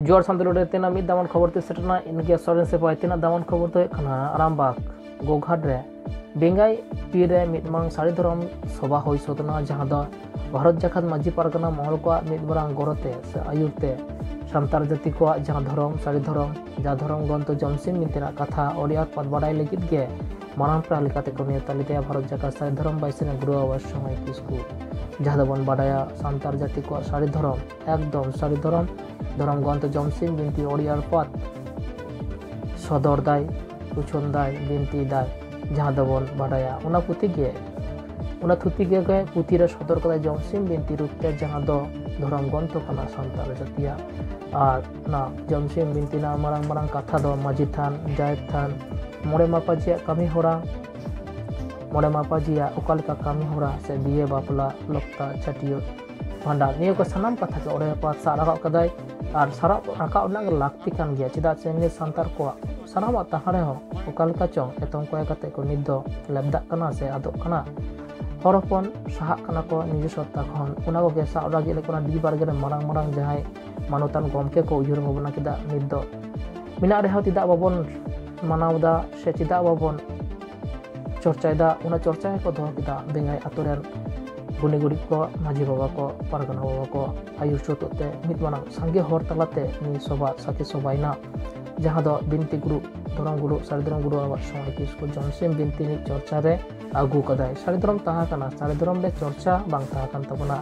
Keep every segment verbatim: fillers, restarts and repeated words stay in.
ᱡᱚᱦᱟᱨ ᱥᱟᱱᱛᱟᱲ ᱨᱮ ᱛᱮᱱᱟᱜ ᱢᱤᱫ ᱫᱟᱢᱟᱱ ᱠᱷᱚᱵᱚᱨ ᱛᱮ ᱥᱮᱴᱮᱨᱱᱟ᱾ ᱤᱧ ᱜᱮ ᱥᱚᱨᱮᱱ ᱥᱮᱯᱟᱭ᱾ ᱛᱮᱱᱟᱜ ᱫᱟᱢᱟᱱ ᱠᱷᱚᱵᱚᱨ ᱫᱚ ᱦᱩᱭᱩᱜ ᱠᱟᱱᱟ ᱟᱨᱟᱢᱵᱟᱜᱽ ᱜᱳᱜᱷᱟᱴ ᱨᱮ ᱵᱮᱝᱜᱟᱭ ᱯᱤᱨ ᱨᱮ ᱢᱤᱫ ᱢᱟᱨᱟᱝ ᱥᱟᱹᱨᱤ ᱫᱷᱚᱨᱚᱢ ᱥᱚᱵᱷᱟ ᱦᱩᱭ ᱥᱟᱹᱛ ᱮᱱᱟ, ᱡᱟᱦᱟᱸ ᱫᱚ ᱵᱷᱟᱨᱚᱛ ᱡᱟᱠᱟᱛ ᱢᱟᱹᱡᱷᱤ ᱯᱟᱨᱜᱟᱱᱟ ᱢᱚᱦᱚᱞ ᱠᱚᱣᱟᱜ ᱢᱤᱫ ᱢᱟᱨᱟᱝ ᱜᱚᱲᱚ ᱛᱮ ᱥᱮ ᱟᱹᱭᱩᱨ ᱛᱮ ᱥᱟᱱᱛᱟᱲ ᱡᱟᱹᱛᱤ ᱠᱚᱣᱟᱜ ᱡᱟᱦᱟᱸ ᱫᱷᱚᱨᱚᱢ, ᱥᱟᱹᱨᱤ ᱫᱷᱚᱨᱚᱢ, ᱡᱟ ᱫᱷᱚᱨᱚᱢ ᱜᱨᱚᱱᱛᱷᱚ ᱡᱚᱢᱥᱤᱢ ᱵᱤᱱᱛᱤ ᱨᱮᱱᱟᱜ ᱠᱟᱛᱷᱟ ᱚᱲᱤᱭᱟᱨ ᱯᱟᱛ ᱵᱟᱰᱟᱭ ᱞᱟᱹᱜᱤᱫ ᱜᱮ ᱢᱟᱨᱟᱝ ᱯᱮᱲᱟ ᱞᱮᱠᱟᱛᱮ ᱠᱚ ᱱᱮᱣᱛᱟ ᱞᱮᱫᱮᱭᱟ ᱵᱷᱟᱨᱚᱛ ᱡᱟᱠᱟᱛ ᱥᱟᱹᱨᱤ ᱫᱷᱚᱨᱚᱢ ᱵᱟᱭᱥᱤᱱ ᱜᱩᱨᱩ ᱵᱟᱵᱟ ᱥᱚᱢᱟᱭ ᱠᱤᱥᱠᱩ᱾ ᱡᱟᱦᱟᱸ ᱫᱚᱵᱚᱱ ᱵᱟᱰᱟᱭᱟ ᱥᱟᱱᱛᱟᱲ ᱡᱟᱹᱛᱤ ᱠᱚᱣᱟᱜ ᱥᱟᱹᱨᱤ ᱫᱷᱚᱨᱚᱢ, ᱮᱠᱫᱚᱢ ᱥᱟᱹᱨᱤ ᱫᱷᱚᱨᱚᱢ, ᱫᱷᱚᱨᱚᱢ ᱜᱨᱚᱱᱛᱷᱚ ᱡᱚᱢᱥᱤᱢ ᱵᱤᱱᱛᱤ ᱚᱲᱤᱭᱟᱨ ᱯᱟᱛ ᱥᱚᱫᱚᱨ ᱫᱟᱭ, ᱩᱪᱷᱟᱹᱱ ᱫᱟᱭ, ᱵᱤᱱᱛᱤ ᱫᱟᱭ, ᱡᱟᱦᱟᱸ ᱫᱚᱵᱚᱱ ᱵᱟᱰᱟᱭᱟ᱾ ᱚᱱᱟ ᱯᱩᱛᱷᱤ ᱜᱮ, ᱚᱱᱟ ᱛᱷᱩᱛᱤ ᱜᱮ ᱜᱮ ᱯᱩᱛᱷᱤ ᱨᱮ ᱥᱚᱫᱚᱨ ᱠᱟᱫᱟᱭ ᱡᱚᱢᱥᱤᱢ ᱵᱤᱱᱛᱤ ᱨᱩᱯ ᱛᱮ, ᱡᱟᱦᱟᱸ ᱫᱚ ᱫᱷᱚᱨᱚᱢ ᱜᱨᱚᱱᱛᱷᱚ ᱠᱟᱱᱟ ᱥᱟᱱᱛᱟᱲ ᱡᱟᱹᱛᱤᱭᱟᱜ᱾ ᱟᱨ ᱚᱱᱟ ᱡᱚᱢᱥᱤᱢ ᱵᱤᱱᱛᱤ ᱨᱮᱱᱟᱜ ᱢᱟᱨᱟᱝ ᱢᱟᱨᱟᱝ ᱠᱟᱛᱷᱟ ᱫᱚ ᱢᱟᱹᱡᱷᱤ ᱛᱷᱟᱱ, ᱡᱟᱦᱮᱨ ᱛᱷᱟᱱ, ᱢᱚᱬᱮ ᱢᱟᱯᱟᱡᱤᱭᱟᱜ ᱠᱟᱹᱢᱤ ᱦᱚᱨᱟ, ᱢᱚᱬᱮ ᱢᱟᱯᱟᱡᱤᱭᱟᱜ ᱚᱠᱟ ᱞᱮᱠᱟ ᱠᱟᱹᱢᱤ ᱦᱚᱨᱟ ᱥᱮ ᱵᱤᱭᱮ, ᱵᱟᱯᱞᱟ, ᱞᱚᱠᱛᱟ, ᱪᱷᱟᱹᱴᱭᱟᱹᱨ, ᱵᱷᱟᱸᱰᱟᱱ, ᱱᱤᱭᱟᱹ ᱠᱚ ᱥᱟᱱᱟᱢ ᱠᱟᱛᱷᱟ ᱜᱮ ᱚᱸᱰᱮ ᱯᱟᱛ ᱥᱟᱵ ᱨᱟᱠᱟᱵ ᱠᱟᱫᱟᱭ᱾ ᱟᱨ ᱥᱟᱵ ᱨᱟᱠᱟᱵ ᱨᱮᱱᱟᱜ ᱜᱮ ᱞᱟᱹᱠᱛᱤ ᱠᱟᱱ ᱜᱮᱭᱟ, ᱪᱮᱫᱟᱜ ᱥᱮ ᱱᱤᱭᱟᱹ ᱥᱟᱱᱛᱟᱲ ᱠᱚᱣᱟᱜ ᱥᱟᱱᱟᱢᱟᱜ ᱛᱟᱦᱟ ᱨᱮᱦᱚᱸ ᱚᱠᱟ ᱞᱮᱠᱟ ᱪᱚᱝ ᱮᱛᱚᱢ ᱠᱚᱭ ᱠᱟᱛᱮ ᱠᱚ ᱱᱤᱛ ᱫᱚ ᱞᱮᱵᱫᱟᱜ ᱠᱟᱱᱟ ᱥᱮ ᱟᱫᱚᱜ ᱠᱟᱱᱟ᱾ ᱦᱚᱲ ᱦᱚᱯᱚᱱ ᱥᱟᱦᱟᱜ ᱠᱟᱱᱟ ᱠᱚ ᱱᱤᱡᱮ ᱥᱚᱛᱛᱟ ᱠᱷᱚᱱ, ᱚᱱᱟ ᱠᱚᱜᱮ ᱥᱟᱵ ᱞᱟᱹᱜᱤᱫ ᱞᱮᱠᱟᱱᱟᱜ ᱰᱤ ᱵᱟᱨᱜᱮ ᱨᱮ ᱢᱟᱨᱟᱝ ᱢᱟᱨᱟᱝ ᱡᱟᱦᱟᱸᱭ ᱢᱟᱱᱚᱛᱟᱱ ᱜᱚᱢᱠᱮ ᱠᱚ ᱩᱭᱦᱟᱹᱨ ᱵᱷᱟᱵᱽᱱᱟ ᱠᱮᱫᱟ᱾ ᱱᱤᱛ ᱫᱚ ᱢᱮᱱᱟᱜ ᱨᱮᱦᱚᱸ ᱪᱮᱫᱟᱜ ᱵᱟᱵᱚᱱ ᱢᱟᱱᱟᱣ ᱮᱫᱟ ᱥᱮ ᱪᱮᱫᱟᱜ ᱵᱟᱵᱚᱱ ᱪᱚᱨᱪᱟᱭᱮᱫᱟ, ᱚᱱᱟ ᱪᱚᱨᱪᱟ ᱜᱮᱠᱚ ᱫᱚᱦᱚ ᱠᱮᱫᱟ ᱵᱮᱝᱜᱟᱭ ᱟᱛᱳ ᱨᱮᱱ ᱜᱩᱱᱤ ᱜᱩᱨᱤᱵ ᱠᱚ, ᱢᱟᱹᱡᱷᱤ ᱵᱟᱵᱟ ᱠᱚ, ᱯᱟᱨᱜᱟᱱᱟ ᱵᱟᱵᱟ ᱠᱚ ᱟᱹᱭᱩᱨ ᱥᱩᱛᱩᱜ ᱛᱮ ᱢᱤᱫ ᱢᱟᱨᱟᱝ ᱥᱟᱸᱜᱮ ᱦᱚᱲ ᱛᱟᱞᱟᱛᱮ ᱱᱤᱭᱟᱹ ᱥᱚᱵᱷᱟ ᱥᱟᱹᱠᱷᱤ ᱥᱚᱵᱷᱟᱭᱮᱱᱟ, ᱡᱟᱦᱟᱸ ᱫᱚ ᱵᱤᱱᱛᱤ ᱜᱩᱨᱩ, ᱫᱷᱚᱨᱚᱢ ᱜᱩᱨᱩ, ᱥᱟᱹᱨᱤ ᱫᱷᱚᱨᱚᱢ ᱜᱩᱨᱩ ᱟᱵᱚᱣᱟᱜ ᱥᱚᱢᱟᱡᱽ ᱠᱤᱥᱠᱩ ᱡᱚᱢᱥᱤᱢ ᱵᱤᱱᱛᱤ ᱢᱤᱫ ᱪᱚᱨᱪᱟ ᱨᱮ ᱟᱹᱜᱩ ᱠᱟᱫᱟᱭ᱾ ᱥᱟᱹᱨᱤ ᱫᱷᱚᱨᱚᱢ ᱛᱟᱦᱮᱸ ᱠᱟᱱᱟ, ᱥᱟᱹᱨᱤ ᱫᱷᱚᱨᱚᱢ ᱨᱮ ᱪᱚᱨᱪᱟ ᱵᱟᱝ ᱛᱟᱦᱮᱸ ᱠᱟᱱ ᱛᱟᱵᱚᱱᱟ᱾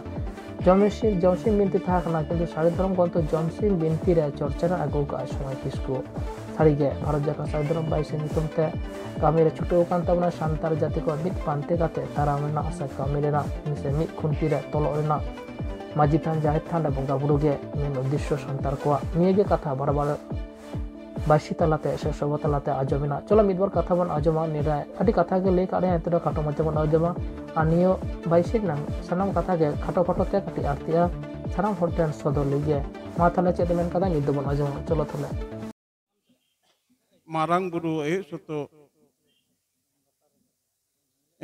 ᱡᱚᱢᱥᱤᱢ, ᱡᱚᱢᱥᱤᱢ ᱵᱤᱱᱛᱤ ᱛᱟᱦᱮᱸ ᱠᱟᱱᱟ, ᱠᱤᱱᱛᱩ ᱥᱟᱹᱨᱤ ᱫᱷᱚᱨᱚᱢ ᱜᱨᱚᱱᱛᱷᱚ ᱡᱚᱢᱥᱤᱢ ᱵᱤᱱᱛᱤ ᱨᱮ ᱪᱚᱨᱪᱟ ᱨᱮ ᱟᱹᱜᱩ ᱠᱟᱜᱼᱟ ᱥᱚᱢᱟᱭ ᱠᱤᱥᱠᱩ᱾ ᱥᱟᱹᱨᱤᱜᱮ ᱵᱷᱟᱨᱚᱛ ᱡᱟᱠᱟᱛ ᱥᱟᱹᱨᱤ ᱫᱷᱚᱨᱚᱢ ᱵᱟᱭᱥᱤ ᱧᱩᱛᱩᱢ ᱛᱮ ᱠᱟᱹᱢᱤ ᱨᱮ ᱪᱷᱩᱴᱟᱹᱣ ᱟᱠᱟᱱ ᱛᱟᱵᱚᱱᱟ᱾ ᱥᱟᱱᱛᱟᱲ ᱡᱟᱹᱛᱤ ᱠᱚ ᱢᱤᱫ ᱯᱟᱱᱛᱮ ᱠᱟᱛᱮ ᱛᱟᱲᱟᱢ ᱨᱮᱱᱟᱜ ᱥᱮ ᱠᱟᱹᱢᱤ ᱨᱮᱱᱟᱜ ᱥᱮ ᱢᱤᱫ ᱠᱷᱩᱱᱴᱤ ᱨᱮ ᱛᱚᱞᱚᱜ ᱨᱮᱱᱟᱜ ᱢᱟᱹᱡᱷᱤ ᱛᱷᱟᱱ, ᱡᱟᱦᱮᱨ ᱛᱷᱟᱱ ᱨᱮ ᱵᱚᱸᱜᱟ ᱵᱩᱨᱩ ᱜᱮ ᱢᱮᱱ ᱩᱫᱽᱫᱮᱥᱥᱚ ᱥᱟᱱᱛᱟᱲ ᱠᱚᱣᱟᱜ᱾ ᱱᱤᱭᱟᱹ ᱜᱮ ᱠᱟᱛᱷᱟ ᱵᱟᱨ ᱵᱟᱨ ᱵᱟᱭᱥᱤ ᱛᱟᱞᱟᱛᱮ ᱥᱮ ᱥᱚᱵᱷᱟ ᱛᱟᱞᱟᱛᱮ ᱟᱸᱡᱚᱢ ᱮᱱᱟ᱾ ᱪᱚᱞᱚ ᱢᱤᱫ ᱵᱟᱨ ᱠᱟᱛᱷᱟ ᱵᱚᱱ ᱟᱸᱡᱚᱢᱟ᱾ ᱱᱤᱭᱟᱹ ᱨᱮ ᱟᱹᱰᱤ ᱠᱟᱛᱷᱟ ᱜᱮ ᱞᱟᱹᱭ ᱠᱟᱜ ᱨᱮᱦᱚᱸ ᱮᱱᱛᱮ ᱨᱮᱦᱚᱸ ᱠᱷᱟᱴᱚ ᱢᱟᱪᱷᱟ ᱵᱚᱱ ᱟᱸᱡᱚᱢᱟ᱾ ᱟᱨ ᱱᱤᱭᱟᱹ ᱵᱟᱭᱥᱤ ᱨᱮᱱᱟᱜ ᱥᱟᱱᱟᱢ ᱠᱟᱛᱷᱟ ᱜᱮ ᱠᱷᱟᱴᱚ ᱠᱷᱟᱴᱚ ᱛᱮ ᱠᱟᱹᱴᱤᱡ ᱟᱹᱲᱛᱤᱜᱼᱟ ᱥᱟᱱᱟᱢ ᱦᱚᱲ ᱴᱷᱮᱱ ᱥᱚᱫᱚᱨ ᱞᱟᱹᱜᱤᱫ ᱜᱮ᱾ ᱢᱟ ᱛᱟᱦᱞᱮ ᱪᱮᱫ ᱮ ᱢᱮᱱ ᱠᱟᱫᱟ ᱱᱤᱛ ᱫᱚᱵᱚᱱ ᱟᱸᱡᱚᱢᱟ᱾ ᱪᱚᱞᱚ ᱛᱟᱦᱞᱮ᱾ ᱢᱟᱨᱟᱝ ᱵᱩᱨᱩ ᱟᱹᱭᱩᱨ ᱥᱩᱛᱩᱜ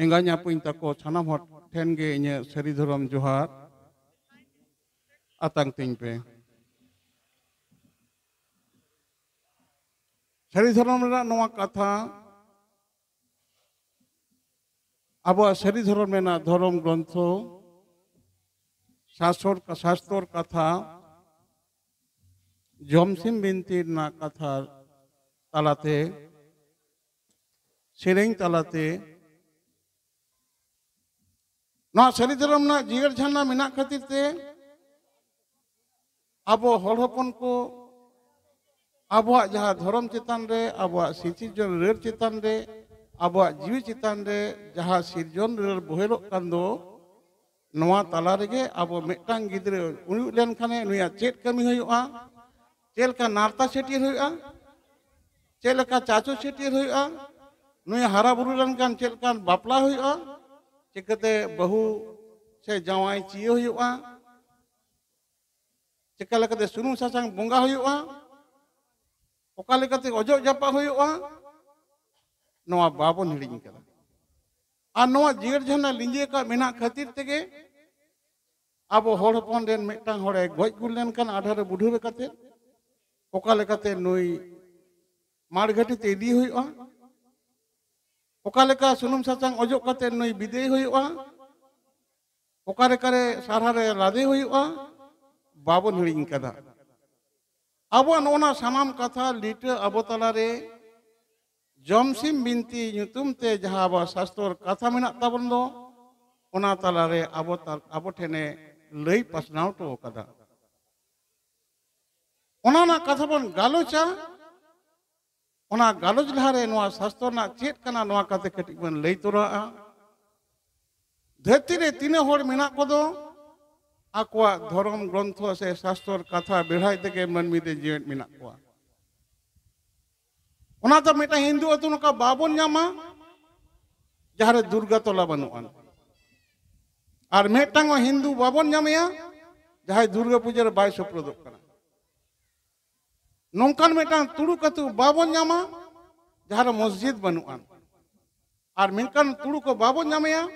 ᱮᱸᱜᱟᱧ ᱟᱹᱯᱩᱧ ᱛᱟᱠᱚ ᱥᱟᱱᱟᱢ ᱦᱚᱲ ᱴᱷᱮᱱ ᱜᱮ ᱤᱧᱟᱹᱜ ᱥᱟᱹᱨᱤ ᱫᱷᱚᱨᱚᱢ ᱡᱚᱦᱟᱨ ᱟᱛᱟᱝ ᱛᱤᱧ ᱯᱮ᱾ ᱥᱟᱹᱨᱤ ᱫᱷᱚᱨᱚᱢ ᱨᱮᱱᱟᱜ ᱱᱚᱣᱟ ᱠᱟᱛᱷᱟ, ᱟᱵᱚᱣᱟᱜ ᱥᱟᱹᱨᱤ ᱫᱷᱚᱨᱚᱢ ᱨᱮᱱᱟᱜ ᱫᱷᱚᱨᱚᱢ ᱜᱨᱚᱱᱛᱷᱚ, ᱥᱟᱥᱛᱚᱨ, ᱥᱟᱥᱛᱚᱨ ᱠᱟᱛᱷᱟ, ᱡᱚᱢᱥᱤᱢ ᱵᱤᱱᱛᱤ ᱨᱮᱱᱟᱜ ᱠᱟᱛᱷᱟ ᱛᱟᱞᱟᱛᱮ, ᱥᱮᱨᱮᱧ ᱛᱟᱞᱟᱛᱮ, ᱱᱚᱣᱟ ᱥᱟᱹᱨᱤ ᱫᱷᱚᱨᱚᱢ ᱨᱮᱱᱟᱜ ᱡᱤᱭᱟᱹᱲ ᱡᱷᱟᱨᱱᱟ ᱢᱮᱱᱟᱜ ᱠᱷᱟᱹᱛᱤᱨ ᱛᱮ ᱟᱵᱚ ᱦᱚᱲ ᱦᱚᱯᱚᱱ ᱠᱚ ᱟᱵᱚᱣᱟᱜ ᱡᱟᱦᱟᱸ ᱫᱷᱚᱨᱚᱢ ᱪᱮᱛᱟᱱ ᱨᱮ, ᱟᱵᱚᱣᱟᱜ ᱥᱤᱨᱡᱚᱱ ᱨᱟᱹᱲ ᱪᱮᱛᱟᱱ ᱨᱮ, ᱟᱵᱚᱣᱟᱜ ᱡᱤᱣᱤ ᱪᱮᱛᱟᱱ ᱨᱮ ᱡᱟᱦᱟᱸ ᱥᱤᱨᱡᱚᱱ ᱨᱟᱹᱲ ᱵᱚᱦᱮᱞᱚᱜ ᱠᱟᱱ ᱫᱚ, ᱱᱚᱣᱟ ᱛᱟᱞᱟ ᱨᱮᱜᱮ ᱟᱵᱚ ᱢᱤᱫᱴᱟᱝ ᱜᱤᱫᱽᱨᱟᱹ ᱩᱭᱩᱜ ᱞᱮᱱᱠᱷᱟᱱᱮ ᱱᱩᱭᱟᱜ ᱪᱮᱫ ᱠᱟᱹᱢᱤ ᱦᱩᱭᱩᱜᱼᱟ, ᱪᱮᱫ ᱞᱮᱠᱟ ᱱᱟᱨᱛᱟ ᱪᱷᱟᱹᱴᱭᱟᱹᱨ ᱦᱩᱭᱩᱜᱼᱟ, ᱪᱮᱫ ᱞᱮᱠᱟ ᱪᱟᱪᱚ ᱪᱷᱟᱹᱴᱭᱟᱹᱨ ᱦᱩᱭᱩᱜᱼᱟ, ᱱᱩᱭ ᱦᱟᱨᱟ ᱵᱩᱨᱩ ᱞᱮᱱᱠᱷᱟᱱ ᱪᱮᱫ ᱞᱮᱠᱟᱱ ᱵᱟᱯᱞᱟ ᱦᱩᱭᱩᱜᱼᱟ, ᱪᱤᱠᱟᱹᱛᱮ ᱵᱟᱹᱦᱩ ᱥᱮ ᱡᱟᱶᱟᱭ ᱪᱤᱭᱟᱹ ᱦᱩᱭᱩᱜᱼᱟ, ᱪᱤᱠᱟ ᱞᱮᱠᱟᱛᱮ ᱥᱩᱱᱩᱢ ᱥᱟᱥᱟᱝ ᱵᱚᱸᱜᱟ ᱦᱩᱭᱩᱜᱼᱟ, ᱚᱠᱟ ᱞᱮᱠᱟᱛᱮ ᱚᱡᱚᱜ ᱡᱟᱯᱟᱜ ᱦᱩᱭᱩᱜᱼᱟ, ᱱᱚᱣᱟ ᱵᱟᱵᱚᱱ ᱦᱤᱲᱤᱧ ᱠᱟᱫᱟ᱾ ᱟᱨ ᱱᱚᱣᱟ ᱡᱤᱭᱟᱹᱲ ᱡᱷᱟᱨᱱᱟ ᱞᱤᱸᱡᱤ ᱟᱠᱟᱫ ᱢᱮᱱᱟᱜ ᱠᱷᱟᱹᱛᱤᱨ ᱛᱮᱜᱮ ᱟᱵᱚ ᱦᱚᱲ ᱦᱚᱯᱚᱱ ᱨᱮᱱ ᱢᱤᱫᱴᱟᱝ ᱦᱚᱲᱮ ᱜᱚᱡ ᱜᱩᱨ ᱞᱮᱱᱠᱷᱟᱱ ᱟᱰᱷᱟᱨᱮ ᱵᱩᱰᱷᱟᱹᱨ ᱠᱟᱛᱮ ᱚᱠᱟ ᱞᱮᱠᱟᱛᱮ ᱱᱩᱭ ᱢᱟᱲᱜᱷᱟᱹᱴᱤ ᱛᱮ ᱤᱫᱤ ᱦᱩᱭᱩᱜᱼᱟ, ᱚᱠᱟ ᱞᱮᱠᱟ ᱥᱩᱱᱩᱢ ᱥᱟᱥᱟᱝ ᱚᱡᱚᱜ ᱠᱟᱛᱮ ᱱᱩᱭ ᱵᱤᱫᱟᱹᱭ ᱦᱩᱭᱩᱜᱼᱟ, ᱚᱠᱟ ᱞᱮᱠᱟᱨᱮ ᱥᱟᱨᱦᱟ ᱨᱮ ᱞᱟᱫᱮ ᱦᱩᱭᱩᱜᱼᱟ, ᱵᱟᱵᱚᱱ ᱦᱤᱲᱤᱧ ᱠᱟᱫᱟ᱾ ᱟᱵᱚᱣᱟᱜ ᱱᱚᱜᱼᱚ ᱱᱟ ᱥᱟᱱᱟᱢ ᱠᱟᱛᱷᱟ ᱞᱤᱴᱟᱹ ᱟᱵᱚ ᱛᱟᱞᱟᱨᱮ ᱡᱚᱢᱥᱤᱢ ᱵᱤᱱᱛᱤ ᱧᱩᱛᱩᱢ ᱛᱮ ᱡᱟᱦᱟᱸ ᱟᱵᱚᱣᱟᱜ ᱥᱟᱥᱛᱚᱨ ᱠᱟᱛᱷᱟ ᱢᱮᱱᱟᱜ ᱛᱟᱵᱚᱱ ᱫᱚ, ᱚᱱᱟ ᱛᱟᱞᱟᱨᱮ ᱟᱵᱚ ᱛᱟ-, ᱟᱵᱚ ᱴᱷᱮᱱᱮ ᱞᱟᱹᱭ ᱯᱟᱥᱱᱟᱣ ᱦᱚᱴᱚ ᱟᱠᱟᱫᱟ᱾ ᱚᱱᱟ ᱨᱮᱱᱟᱜ ᱠᱟᱛᱷᱟ ᱵᱚᱱ ᱜᱟᱞᱚᱪᱟ᱾ ᱚᱱᱟ ᱜᱟᱞᱚᱪ ᱞᱟᱦᱟᱨᱮ ᱱᱚᱣᱟ ᱥᱟᱥᱛᱚᱨ ᱨᱮᱱᱟᱜ ᱪᱮᱫ ᱠᱟᱱᱟ, ᱱᱚᱣᱟ ᱠᱟᱛᱮ ᱠᱟᱹᱴᱤᱡ ᱵᱚᱱ ᱞᱟᱹᱭ ᱛᱚᱨᱟᱜᱼᱟ᱾ ᱫᱷᱟᱹᱨᱛᱤ ᱨᱮ ᱛᱤᱱᱟᱹᱜ ᱦᱚᱲ ᱢᱮᱱᱟᱜ ᱠᱚᱫᱚ ᱟᱠᱚᱣᱟᱜ ᱫᱷᱚᱨᱚᱢ ᱜᱨᱚᱱᱛᱷᱚ ᱥᱮ ᱥᱟᱥᱛᱚᱨ ᱠᱟᱛᱷᱟ ᱵᱮᱲᱦᱟᱭ ᱛᱮᱜᱮ ᱢᱟᱹᱱᱢᱤ ᱫᱚ ᱡᱤᱣᱮᱫ ᱢᱮᱱᱟᱜ ᱠᱚᱣᱟ᱾ ᱚᱱᱟ ᱫᱚ ᱢᱤᱫᱴᱟᱝ ᱦᱤᱱᱫᱩ ᱟᱹᱛᱩ ᱱᱚᱝᱠᱟ ᱵᱟᱵᱚᱱ ᱧᱟᱢᱟ ᱡᱟᱦᱟᱸ ᱨᱮ ᱫᱩᱨᱜᱟ ᱛᱚᱞᱟ ᱵᱟᱹᱱᱩᱜᱼᱟ, ᱟᱨ ᱢᱤᱫᱴᱟᱝ ᱦᱚᱸ ᱦᱤᱱᱫᱩ ᱵᱟᱵᱚᱱ ᱧᱟᱢᱮᱭᱟ ᱡᱟᱦᱟᱸᱭ ᱫᱩᱨᱜᱟ ᱯᱩᱡᱟᱹ ᱨᱮ ᱵᱟᱭ ᱥᱩᱯᱨᱩᱫᱚᱜ ᱠᱟᱱᱟ᱾ ᱱᱚᱝᱠᱟᱱ ᱢᱤᱫᱴᱟᱝ ᱛᱩᱲᱩᱠ ᱟᱹᱛᱩ ᱵᱟᱵᱚᱱ ᱧᱟᱢᱟ ᱡᱟᱦᱟᱸ ᱨᱮ ᱢᱚᱥᱡᱤᱫ ᱵᱟᱹᱱᱩᱜᱼᱟ, ᱟᱨ ᱢᱮᱱᱠᱷᱟᱱ ᱛᱩᱲᱩᱠ ᱠᱚ ᱵᱟᱵᱚᱱ ᱧᱟᱢᱮᱭᱟ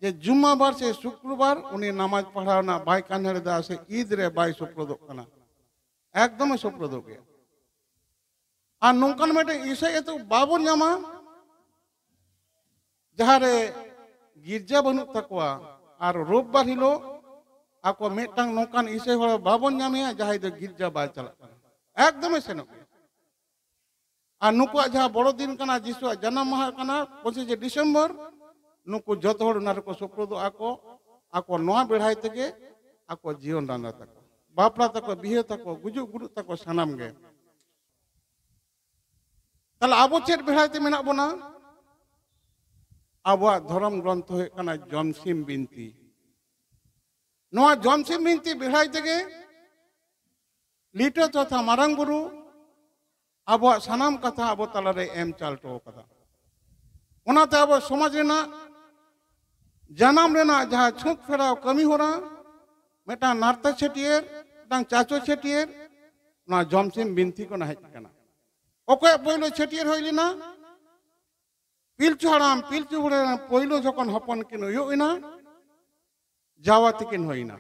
ᱡᱮ ᱡᱩᱢᱢᱟ ᱵᱟᱨ ᱥᱮ ᱥᱩᱠᱨᱚᱵᱟᱨ ᱩᱱᱤ ᱱᱟᱢᱟᱡᱽ ᱯᱟᱲᱦᱟᱣ ᱨᱮᱱᱟᱜ ᱵᱟᱭ ᱠᱟᱱᱦᱮᱲ ᱮᱫᱟ ᱥᱮ ᱤᱫ ᱨᱮ ᱵᱟᱭ ᱥᱩᱯᱨᱩᱫᱚᱜ ᱠᱟᱱᱟ᱾ ᱮᱠᱫᱚᱢᱮ ᱥᱩᱯᱨᱩᱫᱚᱜ ᱜᱮᱭᱟ᱾ ᱟᱨ ᱱᱚᱝᱠᱟᱱ ᱢᱤᱫᱴᱮᱱ ᱤᱥᱟᱹᱭ ᱟᱹᱛᱩ ᱵᱟᱵᱚᱱ ᱧᱟᱢᱟ, ᱡᱟᱦᱟᱸ ᱨᱮ ᱜᱤᱨᱡᱟ ᱵᱟᱹᱱᱩᱜ ᱛᱟᱠᱚᱣᱟ, ᱟᱨ ᱨᱳᱵᱵᱟᱨ ᱦᱤᱞᱳᱜ ᱟᱠᱚ ᱢᱤᱫᱴᱟᱝ ᱱᱚᱝᱠᱟᱱ ᱤᱥᱟᱹᱭ ᱦᱚᱲ ᱵᱟᱵᱚᱱ ᱧᱟᱢᱮᱭᱟ, ᱡᱟᱦᱟᱸᱭ ᱫᱚ ᱜᱤᱨᱡᱟ ᱵᱟᱭ ᱪᱟᱞᱟᱜ ᱠᱟᱱᱟ, ᱮᱠᱫᱚᱢᱮ ᱥᱮᱱᱚᱜ ᱜᱮᱭᱟ᱾ ᱟᱨ ᱱᱩᱠᱩᱣᱟᱜ ᱡᱟᱦᱟᱸ ᱵᱚᱲᱚ ᱫᱤᱱ ᱠᱟᱱᱟ, ᱡᱤᱥᱩᱣᱟᱜ ᱡᱟᱱᱟᱢ ᱢᱟᱦᱟ ᱠᱟᱱᱟ ᱯᱚᱸᱪᱤᱥᱮ ᱰᱤᱥᱮᱢᱵᱚᱨ, ᱱᱩᱠᱩ ᱡᱚᱛᱚ ᱦᱚᱲ ᱚᱱᱟ ᱨᱮᱠᱚ ᱥᱩᱯᱨᱩᱫᱚᱜᱼᱟ ᱠᱚ᱾ ᱟᱠᱚ ᱱᱚᱣᱟ ᱵᱮᱲᱦᱟᱭ ᱛᱮᱜᱮ ᱟᱠᱚ ᱡᱤᱭᱚᱱ ᱰᱟᱸᱰᱟ ᱛᱟᱠᱚ, ᱵᱟᱯᱞᱟ ᱛᱟᱠᱚ, ᱵᱤᱦᱟᱹ ᱛᱟᱠᱚ, ᱜᱩᱡᱩᱜ ᱜᱩᱰᱩᱜ ᱛᱟᱠᱚ, ᱥᱟᱱᱟᱢ ᱜᱮ᱾ ᱛᱟᱦᱞᱮ ᱟᱵᱚ ᱪᱮᱫ ᱵᱮᱲᱦᱟᱭ ᱛᱮ ᱢᱮᱱᱟᱜ ᱵᱚᱱᱟ? ᱟᱵᱚᱣᱟᱜ ᱫᱷᱚᱨᱚᱢ ᱜᱨᱚᱱᱛᱷᱚ ᱦᱩᱭᱩᱜ ᱠᱟᱱᱟ ᱡᱚᱢᱥᱤᱢ ᱵᱤᱱᱛᱤ᱾ ᱱᱚᱣᱟ ᱡᱚᱢᱥᱤᱢ ᱵᱤᱱᱛᱤ ᱵᱮᱲᱦᱟᱭ ᱛᱮᱜᱮ ᱞᱤᱴᱟᱹ ᱛᱚᱛᱷᱟ ᱢᱟᱨᱟᱝ ᱵᱩᱨᱩ ᱟᱵᱚᱣᱟᱜ ᱥᱟᱱᱟᱢ ᱠᱟᱛᱷᱟ ᱟᱵᱚ ᱛᱟᱞᱟᱨᱮ ᱮᱢ ᱪᱟᱞ ᱦᱚᱴᱚ ᱠᱟᱫᱟ᱾ ᱚᱱᱟᱛᱮ ᱟᱵᱚ ᱥᱚᱢᱟᱡᱽ ᱨᱮᱱᱟᱜ ᱡᱟᱱᱟᱢ ᱨᱮᱱᱟᱜ ᱡᱟᱦᱟᱸ ᱪᱷᱩᱸᱛ ᱯᱷᱮᱨᱟᱣ ᱠᱟᱹᱢᱤ ᱦᱚᱨᱟ, ᱢᱤᱫᱴᱟᱝ ᱱᱟᱨᱛᱟ ᱪᱷᱟᱹᱴᱭᱟᱹᱨ, ᱢᱤᱫᱴᱟᱝ ᱪᱟᱪᱳ ᱪᱷᱟᱹᱴᱭᱟᱹᱨ, ᱱᱚᱣᱟ ᱡᱚᱢᱥᱤᱢ ᱵᱤᱱᱛᱤ ᱠᱷᱚᱱ ᱦᱮᱡ ᱟᱠᱟᱱᱟ᱾ ᱚᱠᱚᱭᱟᱜ ᱯᱳᱭᱞᱳ ᱪᱷᱟᱹᱴᱭᱟᱹᱨ ᱦᱩᱭ ᱞᱮᱱᱟ? ᱯᱤᱞᱪᱩ ᱦᱟᱲᱟᱢ ᱯᱤᱞᱪᱩ ᱵᱩᱲᱦᱤ ᱨᱮᱱ ᱯᱳᱭᱞᱳ ᱡᱚᱠᱷᱚᱱ ᱦᱚᱯᱚᱱ ᱠᱤᱱ ᱦᱩᱭᱩᱜ ᱮᱱᱟ, ᱡᱟᱣᱟ ᱛᱤᱠᱤᱱ ᱦᱩᱭᱱᱟ᱾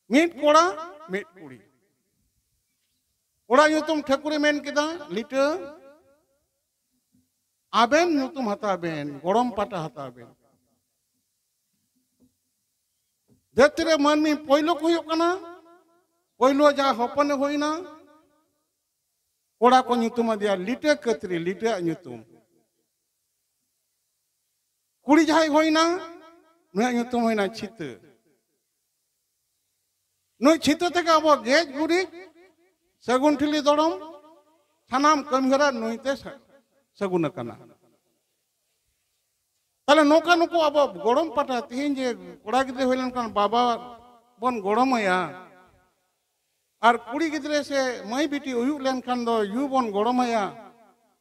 ᱢᱤᱫ ᱠᱚᱲᱟ, ᱢᱤᱫ ᱠᱩᱲᱤ᱾ ᱠᱚᱲᱟ ᱧᱩᱛᱩᱢ ᱴᱷᱟᱹᱠᱩᱨᱮ ᱢᱮᱱ ᱠᱮᱫᱟ, ᱞᱤᱴᱟᱹ, ᱟᱵᱮᱱ ᱧᱩᱛᱩᱢ ᱦᱟᱛᱟᱣ ᱵᱮᱱ, ᱜᱚᱲᱚᱢ ᱯᱟᱴᱟ ᱦᱟᱛᱟᱣ ᱵᱮᱱ᱾ ᱫᱷᱟᱹᱨᱛᱤ ᱨᱮ ᱢᱟᱹᱱᱢᱤ ᱯᱳᱭᱞᱳ ᱠᱚ ᱦᱩᱭᱩᱜ ᱠᱟᱱᱟ, ᱯᱳᱭᱞᱳ ᱡᱟᱦᱟᱸ ᱦᱚᱯᱚᱱᱮ ᱦᱩᱭᱱᱟ, ᱠᱚᱲᱟ ᱠᱚ ᱧᱩᱛᱩᱢ ᱟᱫᱮᱭᱟ ᱞᱤᱴᱟᱹ ᱠᱟᱹᱛᱨᱤ, ᱞᱤᱴᱟᱹᱣᱟᱜ ᱧᱩᱛᱩᱢ᱾ ᱠᱩᱲᱤ ᱡᱟᱦᱟᱸᱭ ᱦᱩᱭᱱᱟ, ᱱᱩᱭᱟᱜ ᱧᱩᱛᱩᱢ ᱦᱩᱭᱱᱟ ᱪᱷᱤᱛᱟᱹ᱾ ᱱᱩᱭ ᱪᱷᱤᱛᱟᱹ ᱛᱮᱜᱮ ᱟᱵᱚ ᱜᱮᱡ ᱜᱩᱨᱤᱡ, ᱥᱟᱹᱜᱩᱱ ᱴᱷᱤᱞᱤ ᱫᱚᱲᱚᱢ, ᱥᱟᱱᱟᱢ ᱠᱟᱹᱢᱤᱦᱚᱨᱟ ᱱᱩᱭᱛᱮ ᱥᱟ-, ᱥᱟᱹᱜᱩᱱ ᱟᱠᱟᱱᱟ᱾ ᱛᱟᱦᱞᱮ ᱱᱚᱝᱠᱟ ᱱᱩᱠᱩ ᱟᱵᱚ ᱜᱚᱲᱚᱢ ᱯᱟᱴᱟ, ᱛᱮᱦᱮᱧ ᱡᱮ ᱠᱚᱲᱟ ᱜᱤᱫᱽᱨᱟᱹ ᱦᱩᱭ ᱞᱮᱱᱠᱷᱟᱱ ᱵᱟᱵᱟ ᱵᱚᱱ ᱜᱚᱲᱚᱢᱟᱭᱟ, ᱟᱨ ᱠᱩᱲᱤ ᱜᱤᱫᱽᱨᱟᱹ ᱥᱮ ᱢᱟᱹᱭ ᱵᱤᱴᱤ ᱦᱩᱭᱩᱜ ᱞᱮᱱᱠᱷᱟᱱ ᱫᱚ ᱭᱩ ᱵᱚᱱ ᱜᱚᱲᱚᱢᱟᱭᱟ᱾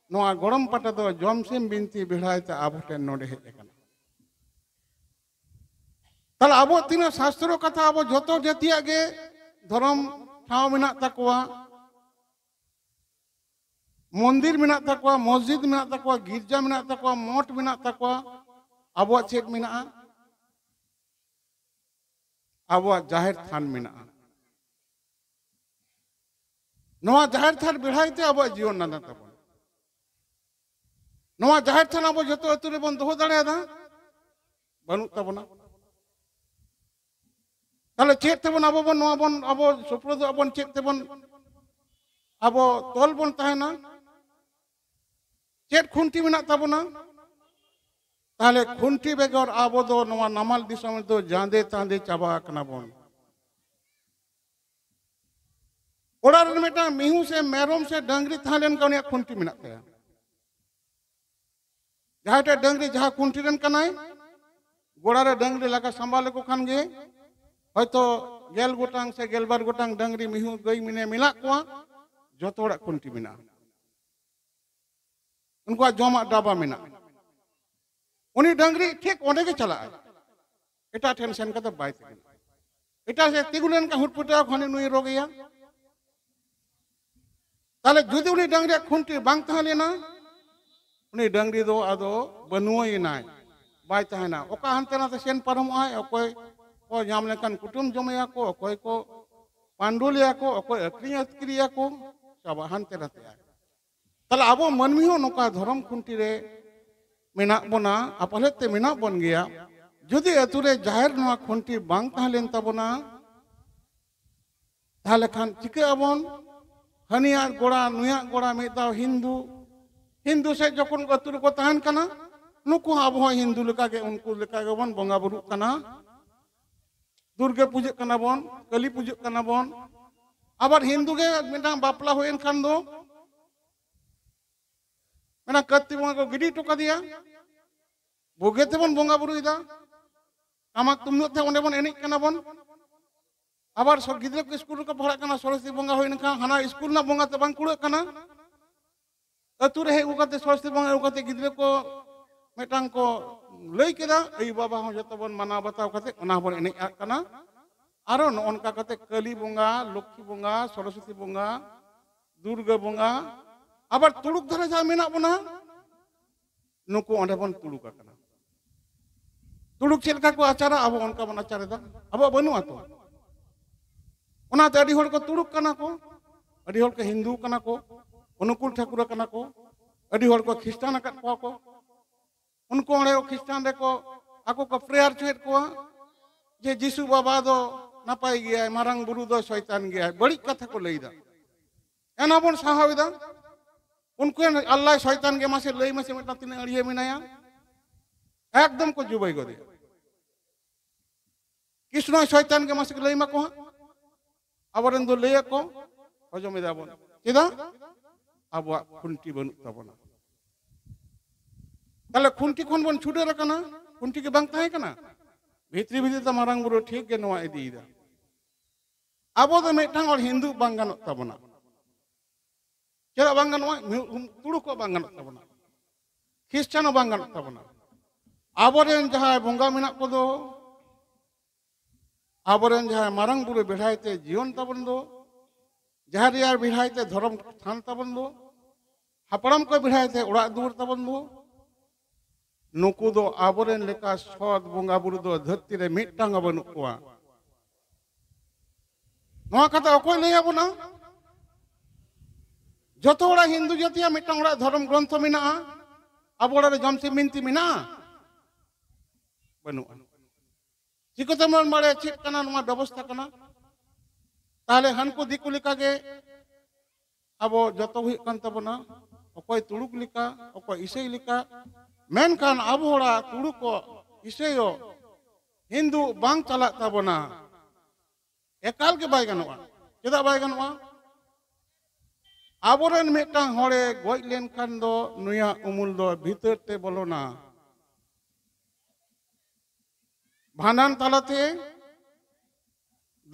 ᱱᱚᱣᱟ ᱜᱚᱲᱚᱢ ᱯᱟᱴᱟ ᱫᱚ ᱡᱚᱢᱥᱤᱢ ᱵᱤᱱᱛᱤ ᱵᱮᱲᱦᱟᱭ ᱛᱮ ᱟᱵᱚ ᱴᱷᱮᱱ ᱱᱚᱰᱮ ᱦᱮᱡ ᱟᱠᱟᱱᱟ᱾ ᱛᱟᱦᱞᱮ ᱟᱵᱚ ᱛᱤᱱᱟᱹᱜ ᱥᱟᱥᱛᱨᱚ ᱠᱟᱛᱷᱟ, ᱟᱵᱚ ᱡᱚᱛᱚ ᱡᱟᱹᱛᱤᱭᱟᱜ ᱜᱮ ᱫᱷᱚᱨᱚᱢ ᱴᱷᱟᱶ ᱢᱮᱱᱟᱜ ᱛᱟᱠᱚᱣᱟ, ᱢᱚᱱᱫᱤᱨ ᱢᱮᱱᱟᱜ ᱛᱟᱠᱚᱣᱟ, ᱢᱚᱥᱡᱤᱫ ᱢᱮᱱᱟᱜ ᱛᱟᱠᱚᱣᱟ, ᱜᱤᱨᱡᱟ ᱢᱮᱱᱟᱜ ᱛᱟᱠᱚᱣᱟ, ᱢᱚᱴᱷ ᱢᱮᱱᱟᱜ ᱛᱟᱠᱚᱣᱟ᱾ ᱟᱵᱚᱣᱟᱜ ᱪᱮᱫ ᱢᱮᱱᱟᱜᱼᱟ? ᱟᱵᱚᱣᱟᱜ ᱡᱟᱦᱮᱨ ᱛᱷᱟᱱ ᱢᱮᱱᱟᱜᱼᱟ᱾ ᱱᱚᱣᱟ ᱡᱟᱦᱮᱨ ᱛᱷᱟᱱ ᱵᱮᱲᱦᱟᱭ ᱛᱮ ᱟᱵᱚᱣᱟᱜ ᱡᱤᱭᱚᱱ ᱱᱟᱱᱟ ᱛᱟᱵᱚᱱ᱾ ᱱᱚᱣᱟ ᱡᱟᱦᱮᱨ ᱛᱷᱟᱱ ᱟᱵᱚ ᱡᱚᱛᱚ ᱟᱹᱛᱩ ᱨᱮᱵᱚᱱ ᱫᱚᱦᱚ ᱫᱟᱲᱮᱭᱟᱫᱟ? ᱵᱟᱹᱱᱩᱜ ᱛᱟᱵᱚᱱᱟ᱾ ᱛᱟᱦᱞᱮ ᱪᱮᱫ ᱛᱮᱵᱚᱱ ᱟᱵᱚ ᱵᱚᱱ, ᱱᱚᱣᱟ ᱵᱚᱱ, ᱟᱵᱚ ᱥᱩᱯᱨᱩᱫᱚᱜ ᱟᱵᱚᱱ, ᱪᱮᱫ ᱛᱮᱵᱚᱱ ᱟᱵᱚ ᱛᱚᱞ ᱵᱚᱱ ᱛᱟᱦᱮᱱᱟ? ᱪᱮᱫ ᱠᱷᱩᱱᱴᱤ ᱢᱮᱱᱟᱜ ᱛᱟᱵᱚᱱᱟ? ᱛᱟᱦᱞᱮ ᱠᱷᱩᱱᱴᱤ ᱵᱮᱜᱚᱨ ᱟᱵᱚ ᱫᱚ ᱱᱚᱣᱟ ᱱᱟᱢᱟᱞ ᱫᱤᱥᱚᱢ ᱨᱮᱫᱚ ᱡᱟᱸᱫᱮ ᱛᱟᱸᱫᱮ ᱪᱟᱵᱟ ᱟᱠᱟᱱᱟ ᱵᱚᱱ᱾ ᱚᱲᱟᱜ ᱨᱮ ᱢᱤᱫᱴᱟᱝ ᱢᱤᱦᱩ ᱥᱮ ᱢᱮᱨᱚᱢ ᱥᱮ ᱰᱟᱹᱝᱨᱤ ᱛᱟᱦᱮᱸ ᱞᱮᱱᱠᱷᱟᱱ ᱩᱱᱤᱭᱟᱜ ᱠᱷᱩᱱᱴᱤ ᱢᱮᱱᱟᱜ ᱛᱟᱭᱟ᱾ ᱡᱟᱦᱟᱸᱭ ᱴᱷᱮᱱ ᱰᱟᱹᱝᱨᱤ ᱡᱟᱦᱟᱸ ᱠᱷᱩᱱᱴᱤ ᱨᱮᱱ ᱠᱟᱱᱟᱭ, ᱜᱚᱲᱟ ᱨᱮ ᱰᱟᱹᱝᱨᱤ ᱞᱟᱜᱟ ᱥᱟᱢᱵᱟᱣ ᱞᱮᱠᱚ ᱠᱷᱟᱱ ᱜᱮ, ᱦᱚᱭᱛᱚ ᱜᱮᱞ ᱜᱚᱴᱟᱝ ᱥᱮ ᱜᱮᱞᱵᱟᱨ ᱜᱚᱴᱟᱝ ᱰᱟᱹᱝᱨᱤ ᱢᱤᱦᱩ ᱜᱟᱹᱭ ᱢᱮᱱᱮ ᱢᱮᱱᱟᱜ ᱠᱚᱣᱟ, ᱡᱚᱛᱚ ᱦᱚᱲᱟᱜ ᱠᱷᱩᱱᱴᱤ ᱢᱮᱱᱟᱜᱼᱟ᱾ ᱩᱱᱠᱩᱣᱟᱜ ᱡᱚᱢᱟᱜ ᱰᱟᱵᱟ ᱢᱮᱱᱟᱜᱼᱟ᱾ ᱩᱱᱤ ᱰᱟᱹᱝᱨᱤ ᱴᱷᱤᱠ ᱚᱸᱰᱮ ᱜᱮ ᱪᱟᱞᱟᱜᱼᱟᱭ, ᱮᱴᱟᱜ ᱴᱷᱮᱱ ᱥᱮᱱ ᱠᱟᱛᱮ ᱵᱟᱭ ᱛᱤᱸᱜᱩᱱᱟ᱾ ᱮᱴᱟᱜ ᱥᱮᱫ ᱛᱤᱸᱜᱩ ᱞᱮᱱᱠᱷᱟᱱ ᱦᱩᱴᱯᱩᱴᱟᱹᱣ ᱠᱷᱟᱱ ᱱᱩᱭ ᱨᱳᱜᱮᱭᱟ᱾ ᱛᱟᱦᱞᱮ ᱡᱩᱫᱤ ᱩᱱᱤ ᱰᱟᱹᱝᱨᱤᱭᱟᱜ ᱠᱷᱩᱱᱴᱤ ᱵᱟᱝ ᱛᱟᱦᱮᱸ ᱞᱮᱱᱟ, ᱩᱱᱤ ᱰᱟᱹᱝᱨᱤ ᱫᱚ ᱟᱫᱚ ᱵᱟᱹᱱᱩᱭᱮᱱᱟᱭ, ᱵᱟᱭ ᱛᱟᱦᱮᱱᱟ᱾ ᱚᱠᱟ ᱦᱟᱱᱛᱮ ᱱᱟᱛᱮ ᱥᱮᱱ ᱯᱟᱨᱚᱢᱚᱜᱼᱟᱭ, ᱚᱠᱚᱭ ᱠᱚ ᱧᱟᱢ ᱞᱮᱱᱠᱷᱟᱱ ᱠᱩᱴᱟᱹᱢ ᱡᱚᱢᱮᱭᱟ ᱠᱚ, ᱚᱠᱚᱭ ᱠᱚ ᱯᱟᱱᱰᱩᱞᱮᱭᱟ ᱠᱚ, ᱚᱠᱚᱭ ᱟᱹᱠᱷᱨᱤᱧ ᱟᱹᱛᱠᱤᱨᱮᱭᱟ ᱠᱚ, ᱪᱟᱵᱟ ᱦᱟᱱᱛᱮ ᱱᱟᱛᱮᱜᱼᱟᱭ᱾ ᱛᱟᱦᱞᱮ ᱟᱵᱚ ᱢᱟᱹᱱᱢᱤ ᱦᱚᱸ ᱱᱚᱝᱠᱟ ᱫᱷᱚᱨᱚᱢ ᱠᱷᱩᱱᱴᱤ ᱨᱮ ᱢᱮᱱᱟᱜ ᱵᱚᱱᱟ, ᱟᱯᱟᱞᱮᱫ ᱛᱮ ᱢᱮᱱᱟᱜ ᱵᱚᱱ ᱜᱮᱭᱟ᱾ ᱡᱩᱫᱤ ᱟᱹᱛᱩ ᱨᱮ ᱡᱟᱦᱮᱨ ᱱᱚᱣᱟ ᱠᱷᱩᱱᱴᱤ ᱵᱟᱝ ᱛᱟᱦᱮᱸ ᱞᱮᱱ ᱛᱟᱵᱚᱱᱟ, ᱛᱟᱦᱞᱮ ᱠᱷᱟᱱ ᱪᱤᱠᱟᱹᱜ ᱟᱵᱚᱱ? ᱦᱟᱹᱱᱤᱭᱟᱜ ᱜᱚᱲᱟ, ᱱᱩᱭᱟᱜ ᱜᱚᱲᱟ, ᱢᱤᱫ ᱫᱷᱟᱣ ᱦᱤᱱᱫᱩ, ᱦᱤᱱᱫᱩ ᱥᱮᱫ ᱡᱚᱠᱷᱚᱱ ᱟᱹᱛᱩ ᱨᱮᱠᱚ ᱛᱟᱦᱮᱱ ᱠᱟᱱᱟ, ᱱᱩᱠᱩ ᱦᱚᱸ ᱟᱵᱚ ᱦᱚᱸ ᱦᱤᱱᱫᱩ ᱞᱮᱠᱟᱜᱮ, ᱩᱱᱠᱩ ᱞᱮᱠᱟ ᱜᱮᱵᱚᱱ ᱵᱚᱸᱜᱟ ᱵᱩᱨᱩᱜ ᱠᱟᱱᱟ, ᱫᱩᱨᱜᱟᱹ ᱯᱩᱡᱟᱹᱜ ᱠᱟᱱᱟ ᱵᱚᱱ, ᱠᱟᱹᱞᱤ ᱯᱩᱡᱟᱹᱜ ᱠᱟᱱᱟ ᱵᱚᱱ᱾ ᱟᱵᱟᱨ ᱦᱤᱱᱫᱩ ᱜᱮ ᱢᱤᱫᱴᱟᱝ ᱵᱟᱯᱞᱟ ᱦᱩᱭᱮᱱ ᱠᱷᱟᱱ ᱫᱚ ᱢᱤᱫᱴᱟᱝ ᱠᱟᱹᱨᱛᱤ ᱵᱚᱸᱜᱟ ᱠᱚ ᱜᱤᱰᱤ ᱦᱚᱴᱚ ᱠᱟᱫᱮᱭᱟ, ᱵᱩᱜᱤ ᱛᱮᱵᱚᱱ ᱵᱚᱸᱜᱟ ᱵᱩᱨᱩᱭᱮᱫᱟ, ᱴᱟᱢᱟᱠ ᱛᱩᱢᱫᱟᱹᱜ ᱛᱮ ᱚᱸᱰᱮ ᱵᱚᱱ ᱮᱱᱮᱡ ᱠᱟᱱᱟ ᱵᱚᱱ᱾ ᱟᱵᱟᱨ ᱥᱚ-, ᱜᱤᱫᱽᱨᱟᱹ ᱠᱚ ᱥᱠᱩᱞ ᱨᱮᱠᱚ ᱯᱟᱲᱦᱟᱜ ᱠᱟᱱᱟ, ᱥᱚᱨᱚᱥᱚᱛᱤ ᱵᱚᱸᱜᱟ ᱦᱩᱭ ᱞᱮᱱᱠᱷᱟᱱ ᱦᱟᱱᱟ ᱥᱠᱩᱞ ᱨᱮᱱᱟᱜ ᱵᱚᱸᱜᱟ ᱛᱮ ᱵᱟᱝ ᱠᱩᱲᱟᱹᱜ ᱠᱟᱱᱟ᱾ ᱟᱹᱛᱩ ᱨᱮ ᱦᱮᱡ ᱟᱹᱜᱩ ᱠᱟᱛᱮ, ᱥᱚᱨᱚᱥᱚᱛᱤ ᱵᱚᱸᱜᱟ ᱟᱹᱜᱩ ᱠᱟᱛᱮ ᱜᱤᱫᱽᱨᱟᱹ ᱠᱚ ᱢᱤᱫᱴᱟᱝ ᱠᱚ ᱞᱟᱹᱭ ᱠᱮᱫᱟ, ᱟᱭᱳ ᱵᱟᱵᱟ ᱦᱚᱸ ᱡᱚᱛᱚ ᱵᱚᱱ ᱢᱟᱱᱟᱣ ᱵᱟᱛᱟᱣ ᱠᱟᱛᱮ ᱚᱱᱟ ᱵᱚᱱ ᱮᱱᱮᱡ ᱟᱜ ᱠᱟᱱᱟ᱾ ᱟᱨᱚ ᱱᱚᱜᱼᱚ ᱱᱚᱝᱠᱟ ᱠᱟᱛᱮ ᱠᱟᱹᱞᱤ ᱵᱚᱸᱜᱟ, ᱞᱚᱠᱠᱷᱤ ᱵᱚᱸᱜᱟ, ᱥᱚᱨᱚᱥᱚᱛᱤ ᱵᱚᱸᱜᱟ, ᱫᱩᱨᱜᱟᱹ ᱵᱚᱸᱜᱟ, ᱟᱵᱟᱨ ᱛᱩᱲᱩᱠ ᱫᱷᱟᱨᱮ ᱡᱟᱦᱟᱸ ᱢᱮᱱᱟᱜ ᱵᱚᱱᱟ, ᱱᱩᱠᱩ ᱚᱸᱰᱮ ᱵᱚᱱ ᱛᱩᱲᱩᱠ ᱟᱠᱟᱱᱟ᱾ ᱛᱩᱲᱩᱠ ᱪᱮᱫ ᱞᱮᱠᱟ ᱠᱚ ᱟᱪᱟᱨᱟ, ᱟᱵᱚ ᱚᱱᱠᱟ ᱵᱚᱱ ᱟᱪᱟᱨ ᱮᱫᱟ᱾ ᱟᱵᱚᱣᱟᱜ ᱵᱟᱹᱱᱩᱜᱼᱟ ᱛᱚ᱾ ᱚᱱᱟᱛᱮ ᱟᱹᱰᱤ ᱦᱚᱲ ᱠᱚ ᱛᱩᱲᱩᱠ ᱠᱟᱱᱟ ᱠᱚ᱾ ᱟᱹᱰᱤ ᱦᱚᱲ ᱠᱚ ᱦᱤᱱᱫᱩ ᱠᱟᱱᱟ ᱠᱚ, ᱚᱱᱩᱠᱩᱞ ᱴᱷᱟᱹᱠᱩᱨ ᱠᱟᱱᱟ ᱠᱚ, ᱟᱹᱰᱤ ᱦᱚᱲ ᱠᱚ ᱠᱷᱨᱤᱥᱴᱟᱱ ᱟᱠᱟᱫ ᱠᱚᱣᱟ ᱠᱚ᱾ ᱩᱱᱠᱩ ᱚᱸᱰᱮ ᱠᱷᱨᱤᱥᱴᱟᱱ ᱨᱮᱠᱚ ᱟᱠᱚ ᱠᱚ ᱯᱨᱮᱭᱟᱨ ᱦᱚᱪᱚᱭᱮᱫ ᱠᱚᱣᱟ ᱡᱮ ᱡᱤᱥᱩ ᱵᱟᱵᱟ ᱫᱚ ᱱᱟᱯᱟᱭ ᱜᱮᱭᱟᱭ, ᱢᱟᱨᱟᱝ ᱵᱩᱨᱩ ᱫᱚ ᱥᱚᱭᱛᱟᱱ ᱜᱮᱭᱟᱭ, ᱵᱟᱹᱲᱤᱡ ᱠᱟᱛᱷᱟ ᱠᱚ ᱞᱟᱹᱭᱫᱟ᱾ ᱮᱱ ᱦᱚᱸᱵᱚᱱ ᱥᱟᱦᱟᱣ ᱮᱫᱟ᱾ ᱩᱱᱠᱩ ᱟᱞᱞᱟᱭ ᱥᱚᱭᱛᱟᱱ ᱜᱮ, ᱢᱟᱥᱮ ᱞᱟᱹᱭ ᱢᱮᱥᱮ ᱢᱤᱫᱴᱟᱝ ᱛᱤᱱᱟᱹᱜ ᱟᱹᱲᱤᱭᱟᱹ ᱢᱮᱱᱟᱭᱟ, ᱮᱠᱫᱚᱢ ᱠᱚ ᱡᱩᱵᱟᱹᱭ ᱜᱚᱫᱮᱭᱟ᱾ ᱠᱨᱤᱥᱱᱚᱭ ᱥᱚᱭᱛᱟᱱ ᱜᱮ, ᱢᱟᱥᱮ ᱞᱟᱹᱭ ᱢᱟᱠᱚ ᱦᱟᱸᱜ᱾ ᱟᱵᱚᱨᱮᱱ ᱫᱚ ᱞᱟᱹᱭ ᱟᱠᱚ, ᱦᱚᱡᱚᱢ ᱮᱫᱟ ᱵᱚᱱ᱾ ᱪᱮᱫᱟᱜ? ᱟᱵᱚᱣᱟᱜ ᱠᱷᱩᱱᱴᱤ ᱵᱟᱹᱱᱩᱜ ᱛᱟᱵᱚᱱᱟ᱾ ᱛᱟᱦᱞᱮ ᱠᱷᱩᱱᱴᱤ ᱠᱷᱚᱱ ᱵᱚᱱ ᱪᱷᱩᱰᱟᱹᱨ ᱟᱠᱟᱱᱟ, ᱠᱷᱩᱱᱴᱤ ᱜᱮ ᱵᱟᱝ ᱛᱟᱦᱮᱸ ᱠᱟᱱᱟ᱾ ᱵᱷᱤᱛᱨᱤ ᱵᱷᱤᱛᱨᱤ ᱛᱮ ᱢᱟᱨᱟᱝ ᱵᱩᱨᱩ ᱴᱷᱤᱠ ᱜᱮ ᱱᱚᱣᱟ ᱤᱫᱤᱭᱮᱫᱟ᱾ ᱟᱵᱚ ᱫᱚ ᱢᱤᱫᱴᱟᱝ ᱦᱚᱲ ᱦᱤᱱᱫᱩ ᱵᱟᱝ ᱜᱟᱱᱚᱜ ᱛᱟᱵᱚᱱᱟ᱾ ᱪᱮᱫᱟᱜ ᱵᱟᱝ ᱜᱟᱱᱚᱜᱼᱟ? ᱢᱤ-, ᱩᱢ, ᱛᱩᱲᱩᱠ ᱠᱚ ᱵᱟᱝ ᱜᱟᱱᱚᱜ ᱛᱟᱵᱚᱱᱟ, ᱠᱷᱨᱤᱥᱪᱟᱱ ᱦᱚᱸ ᱵᱟᱝ ᱜᱟᱱᱚᱜ ᱛᱟᱵᱚᱱᱟ᱾ ᱟᱵᱚᱨᱮᱱ ᱡᱟᱦᱟᱸᱭ ᱵᱚᱸᱜᱟ ᱢᱮᱱᱟᱜ ᱠᱚᱫᱚ, ᱟᱵᱚᱨᱮᱱ ᱡᱟᱦᱟᱸᱭ ᱢᱟᱨᱟᱝ ᱵᱩᱨᱩ ᱵᱮᱲᱦᱟᱭ ᱛᱮ ᱡᱤᱭᱚᱱ ᱛᱟᱵᱚᱱ ᱫᱚ, ᱡᱟᱦᱮᱨ ᱟᱭᱳ ᱵᱮᱲᱦᱟᱭ ᱛᱮ ᱫᱷᱚᱨᱚᱢ ᱛᱷᱟᱱ ᱛᱟᱵᱚᱱ ᱫᱚ, ᱦᱟᱯᱲᱟᱢ ᱠᱚ ᱵᱮᱲᱦᱟᱭ ᱛᱮ ᱚᱲᱟᱜ ᱫᱩᱣᱟᱹᱨ ᱛᱟᱵᱚᱱ ᱫᱚ, ᱱᱩᱠᱩ ᱫᱚ ᱟᱵᱚᱨᱮᱱ ᱞᱮᱠᱟ ᱥᱚᱛ ᱵᱚᱸᱜᱟ ᱵᱩᱨᱩ ᱫᱚ ᱫᱷᱟᱹᱨᱛᱤ ᱨᱮ ᱢᱤᱫᱴᱟᱝ ᱦᱚᱸ ᱵᱟᱹᱱᱩᱜ ᱠᱚᱣᱟ᱾ ᱱᱚᱣᱟ ᱠᱟᱛᱷᱟ ᱚᱠᱚᱭ ᱞᱟᱹᱭ ᱟᱵᱚᱱᱟ? ᱡᱚᱛᱚ ᱦᱚᱲᱟᱜ ᱦᱤᱱᱫᱩ ᱡᱟᱹᱛᱤᱭᱟᱜ ᱢᱤᱫᱴᱟᱝ ᱚᱲᱟᱜ ᱫᱷᱚᱨᱚᱢ ᱜᱨᱚᱱᱛᱷᱚ ᱢᱮᱱᱟᱜᱼᱟ, ᱟᱵᱚ ᱚᱲᱟᱜ ᱨᱮ ᱡᱚᱢᱥᱤᱢ ᱵᱤᱱᱛᱤ ᱢᱮᱱᱟᱜᱼᱟ? ᱵᱟᱹᱱᱩᱜᱼᱟ᱾ ᱪᱤᱠᱟᱹᱛᱮ ᱵᱚᱱ ᱵᱟᱲᱟᱭᱟ ᱪᱮᱫ ᱠᱟᱱᱟ, ᱱᱚᱣᱟ ᱵᱮᱵᱚᱥᱛᱷᱟ ᱠᱟᱱᱟ? ᱛᱟᱦᱞᱮ ᱦᱟᱱᱠᱩ ᱫᱤᱠᱩ ᱞᱮᱠᱟᱜᱮ ᱟᱵᱚ ᱡᱚᱛᱚ ᱦᱩᱭᱩᱜ ᱠᱟᱱ ᱛᱟᱵᱚᱱᱟ, ᱚᱠᱚᱭ ᱛᱩᱲᱩᱠ ᱞᱮᱠᱟ, ᱚᱠᱚᱭ ᱤᱥᱟᱹᱭ ᱞᱮᱠᱟ᱾ ᱢᱮᱱᱠᱷᱟᱱ ᱟᱵᱚ ᱦᱚᱲᱟᱜ ᱛᱩᱲᱩᱠ ᱠᱚ, ᱤᱥᱟᱹᱭ ᱠᱚ, ᱦᱤᱱᱫᱩ ᱵᱟᱝ ᱪᱟᱞᱟᱜ ᱛᱟᱵᱚᱱᱟ, ᱮᱠᱟᱞ ᱜᱮ ᱵᱟᱭ ᱜᱟᱱᱚᱜᱼᱟ᱾ ᱪᱮᱫᱟᱜ ᱵᱟᱭ ᱜᱟᱱᱚᱜᱼᱟ? ᱟᱵᱚᱨᱮᱱ ᱢᱤᱫᱴᱟᱝ ᱦᱚᱲᱮ ᱜᱚᱡ ᱞᱮᱱᱠᱷᱟᱱ ᱫᱚ ᱱᱩᱭᱟᱜ ᱩᱢᱩᱞ ᱫᱚ ᱵᱷᱤᱛᱟᱹᱨ ᱛᱮ ᱵᱚᱞᱚᱱᱟ᱾ ᱵᱷᱟᱸᱰᱟᱱ ᱛᱟᱞᱟᱛᱮ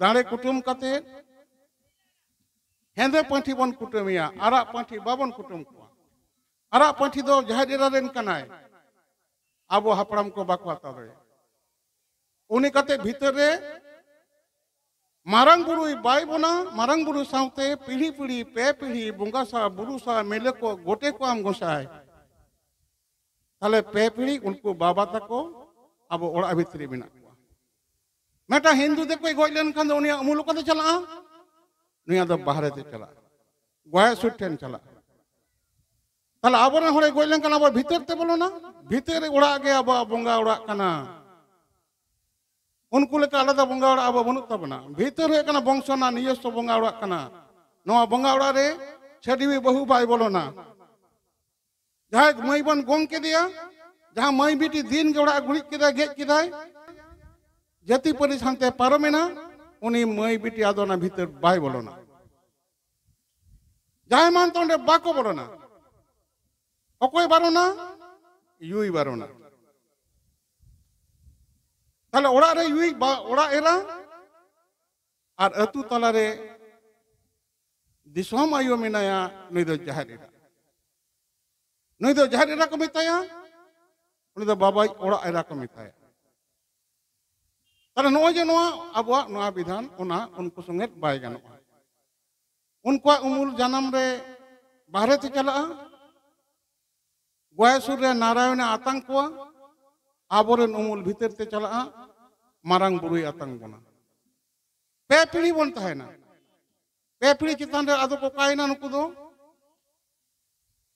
ᱫᱟᱲᱮ ᱠᱩᱴᱟᱹᱢ ᱠᱟᱛᱮ ᱦᱮᱸᱫᱮ ᱯᱟᱹᱴᱷᱤ ᱵᱚᱱ ᱠᱩᱴᱟᱹᱢᱮᱭᱟ, ᱟᱨᱟᱜ ᱯᱟᱹᱴᱷᱤ ᱵᱟᱵᱚᱱ ᱠᱩᱴᱟᱹᱢ ᱠᱚᱣᱟ᱾ ᱟᱨᱟᱜ ᱯᱟᱹᱴᱷᱤ ᱫᱚ ᱡᱟᱦᱮᱨ ᱮᱨᱟ ᱨᱮᱱ ᱠᱟᱱᱟᱭ, ᱟᱵᱚ ᱦᱟᱯᱲᱟᱢ ᱠᱚ ᱵᱟᱠᱚ ᱦᱟᱛᱟᱣ ᱫᱟᱲᱮᱭᱟᱜᱼᱟ᱾ ᱩᱱᱤ ᱠᱟᱛᱮ ᱵᱷᱤᱛᱟᱹᱨ ᱨᱮ ᱢᱟᱨᱟᱝ ᱵᱩᱨᱩᱭ ᱵᱟᱭ ᱵᱚᱱᱟ, ᱢᱟᱨᱟᱝ ᱵᱩᱨᱩ ᱥᱟᱶᱛᱮ ᱯᱤᱲᱦᱤ ᱯᱤᱲᱦᱤ, ᱯᱮ ᱯᱤᱲᱦᱤ ᱵᱚᱸᱜᱟ ᱥᱟᱶ ᱵᱩᱨᱩ ᱥᱟᱶ ᱢᱤᱞᱟᱹ ᱠᱚ ᱜᱚᱴᱮ ᱠᱚ ᱟᱢ ᱜᱚᱸᱥᱟᱭ᱾ ᱛᱟᱦᱞᱮ ᱯᱮ ᱯᱤᱲᱦᱤ ᱩᱱᱠᱩ ᱵᱟᱵᱟ ᱛᱟᱠᱚ ᱟᱵᱚ ᱚᱲᱟᱜ ᱵᱷᱤᱛᱨᱤ ᱢᱮᱱᱟᱜ ᱠᱚᱣᱟ᱾ ᱢᱤᱫᱴᱟᱝ ᱦᱤᱱᱫᱩ ᱫᱤᱠᱩᱭ ᱜᱚᱡ ᱞᱮᱱᱠᱷᱟᱱ ᱫᱚ ᱩᱱᱤᱭᱟᱜ ᱩᱢᱩᱞ ᱚᱠᱟᱛᱮ ᱪᱟᱞᱟᱜᱼᱟ? ᱱᱩᱭᱟᱜ ᱫᱚ ᱵᱟᱦᱨᱮ ᱛᱮ ᱪᱟᱞᱟᱜᱼᱟ᱾ ᱜᱚᱭᱟ ᱥᱩᱨ ᱴᱷᱮᱱ ᱪᱟᱞᱟᱜᱼᱟ᱾ ᱛᱟᱦᱞᱮ ᱟᱵᱚᱨᱮᱱ ᱦᱚᱲᱮ ᱜᱚᱡ ᱞᱮᱱᱠᱷᱟᱱ ᱟᱵᱚ ᱵᱷᱤᱛᱟᱹᱨ ᱛᱮ ᱵᱚᱞᱚᱱᱟ, ᱵᱷᱤᱛᱟᱹᱨ ᱨᱮ ᱚᱲᱟᱜ ᱜᱮ ᱟᱵᱚᱣᱟᱜ ᱵᱚᱸᱜᱟ ᱚᱲᱟᱜ ᱠᱟᱱᱟ᱾ ᱩᱱᱠᱩ ᱞᱮᱠᱟ ᱟᱞᱟᱫᱟ ᱵᱚᱸᱜᱟ ᱚᱲᱟᱜ ᱟᱵᱚ ᱵᱟᱹᱱᱩᱜ ᱛᱟᱵᱚᱱᱟ᱾ ᱵᱷᱤᱛᱟᱹᱨ ᱦᱩᱭᱩᱜ ᱠᱟᱱᱟ ᱵᱚᱝᱥᱚ ᱨᱮᱱᱟᱜ ᱱᱤᱡᱚᱥᱥᱚ ᱵᱚᱸᱜᱟ ᱚᱲᱟᱜ ᱠᱟᱱᱟ᱾ ᱱᱚᱣᱟ ᱵᱚᱸᱜᱟ ᱚᱲᱟᱜ ᱨᱮ ᱪᱷᱟᱹᱰᱣᱤ ᱵᱟᱹᱦᱩ ᱵᱟᱭ ᱵᱚᱞᱚᱱᱟ᱾ ᱡᱟᱦᱟᱸᱭ ᱢᱟᱹᱭ ᱵᱚᱱ ᱜᱚᱝ ᱠᱮᱫᱮᱭᱟ, ᱡᱟᱦᱟᱸ ᱢᱟᱹᱭ ᱵᱤᱴᱤ ᱫᱤᱱ ᱜᱮ ᱚᱲᱟᱜ ᱜᱩᱨᱤᱡ ᱠᱮᱫᱟᱭ, ᱜᱮᱡ ᱠᱮᱫᱟᱭ, ᱡᱟᱹᱛᱤ ᱯᱟᱹᱨᱤᱥ ᱦᱟᱱᱛᱮ ᱯᱟᱨᱚᱢᱮᱱᱟ, ᱩᱱᱤ ᱢᱟᱹᱭ ᱵᱤᱴᱤ ᱟᱫᱚ ᱚᱱᱟ ᱵᱷᱤᱛᱟᱹᱨ ᱵᱟᱭ ᱵᱚᱞᱚᱱᱟ᱾ ᱡᱟᱦᱟᱸᱭ ᱢᱟᱱ ᱛᱚ ᱚᱸᱰᱮ ᱵᱟᱠᱚ ᱵᱚᱞᱚᱱᱟ᱾ ᱚᱠᱚᱭ ᱵᱟᱨᱚᱱᱟ? ᱭᱩᱭ ᱵᱟᱨᱚᱱᱟ᱾ ᱛᱟᱦᱞᱮ ᱚᱲᱟᱜ ᱨᱮ ᱭᱩᱭ ᱵᱟ-, ᱚᱲᱟᱜ ᱮᱨᱟ ᱟᱨ ᱟᱹᱛᱩ ᱛᱟᱞᱟᱨᱮ ᱫᱤᱥᱚᱢ ᱟᱭᱳ ᱢᱮᱱᱟᱭᱟ, ᱱᱩᱭ ᱫᱚ ᱡᱟᱦᱮᱨ ᱮᱨᱟ᱾ ᱱᱩᱭ ᱫᱚ ᱡᱟᱦᱮᱨ ᱮᱨᱟ ᱠᱚ ᱢᱮᱛᱟᱭᱟ, ᱩᱱᱤ ᱫᱚ ᱵᱟᱵᱟᱭᱤᱡ ᱚᱲᱟᱜ ᱮᱨᱟ ᱠᱚ ᱢᱮᱛᱟᱭᱟ᱾ ᱛᱟᱦᱞᱮ ᱱᱚᱜᱼᱚᱭ ᱡᱮ ᱱᱚᱣᱟ ᱟᱵᱚᱣᱟᱜ ᱱᱚᱣᱟ ᱵᱤᱫᱷᱟᱱ, ᱚᱱᱟ ᱩᱱᱠᱩ ᱥᱚᱸᱜᱮ ᱵᱟᱭ ᱜᱟᱱᱚᱜᱼᱟ᱾ ᱩᱱᱠᱩᱣᱟᱜ ᱩᱢᱩᱞ ᱡᱟᱱᱟᱢ ᱨᱮ ᱵᱟᱦᱨᱮ ᱛᱮ ᱪᱟᱞᱟᱜᱼᱟ, ᱜᱚᱭᱟ ᱥᱩᱨ ᱨᱮ ᱱᱟᱨᱟᱭᱚᱱᱮ ᱟᱛᱟᱝ ᱠᱚᱣᱟ, ᱟᱵᱚᱨᱮᱱ ᱩᱢᱩᱞ ᱵᱷᱤᱛᱟᱹᱨ ᱛᱮ ᱪᱟᱞᱟᱜᱼᱟ, ᱢᱟᱨᱟᱝ ᱵᱩᱨᱩᱭ ᱟᱛᱟᱝ ᱵᱚᱱᱟ᱾ ᱯᱮ ᱯᱤᱲᱦᱤ ᱵᱚᱱ ᱛᱟᱦᱮᱱᱟ᱾ ᱯᱮ ᱯᱤᱲᱦᱤ ᱪᱮᱛᱟᱱ ᱨᱮ ᱟᱫᱚ ᱠᱚ ᱚᱠᱟᱭᱮᱱᱟ ᱱᱩᱠᱩ ᱫᱚ?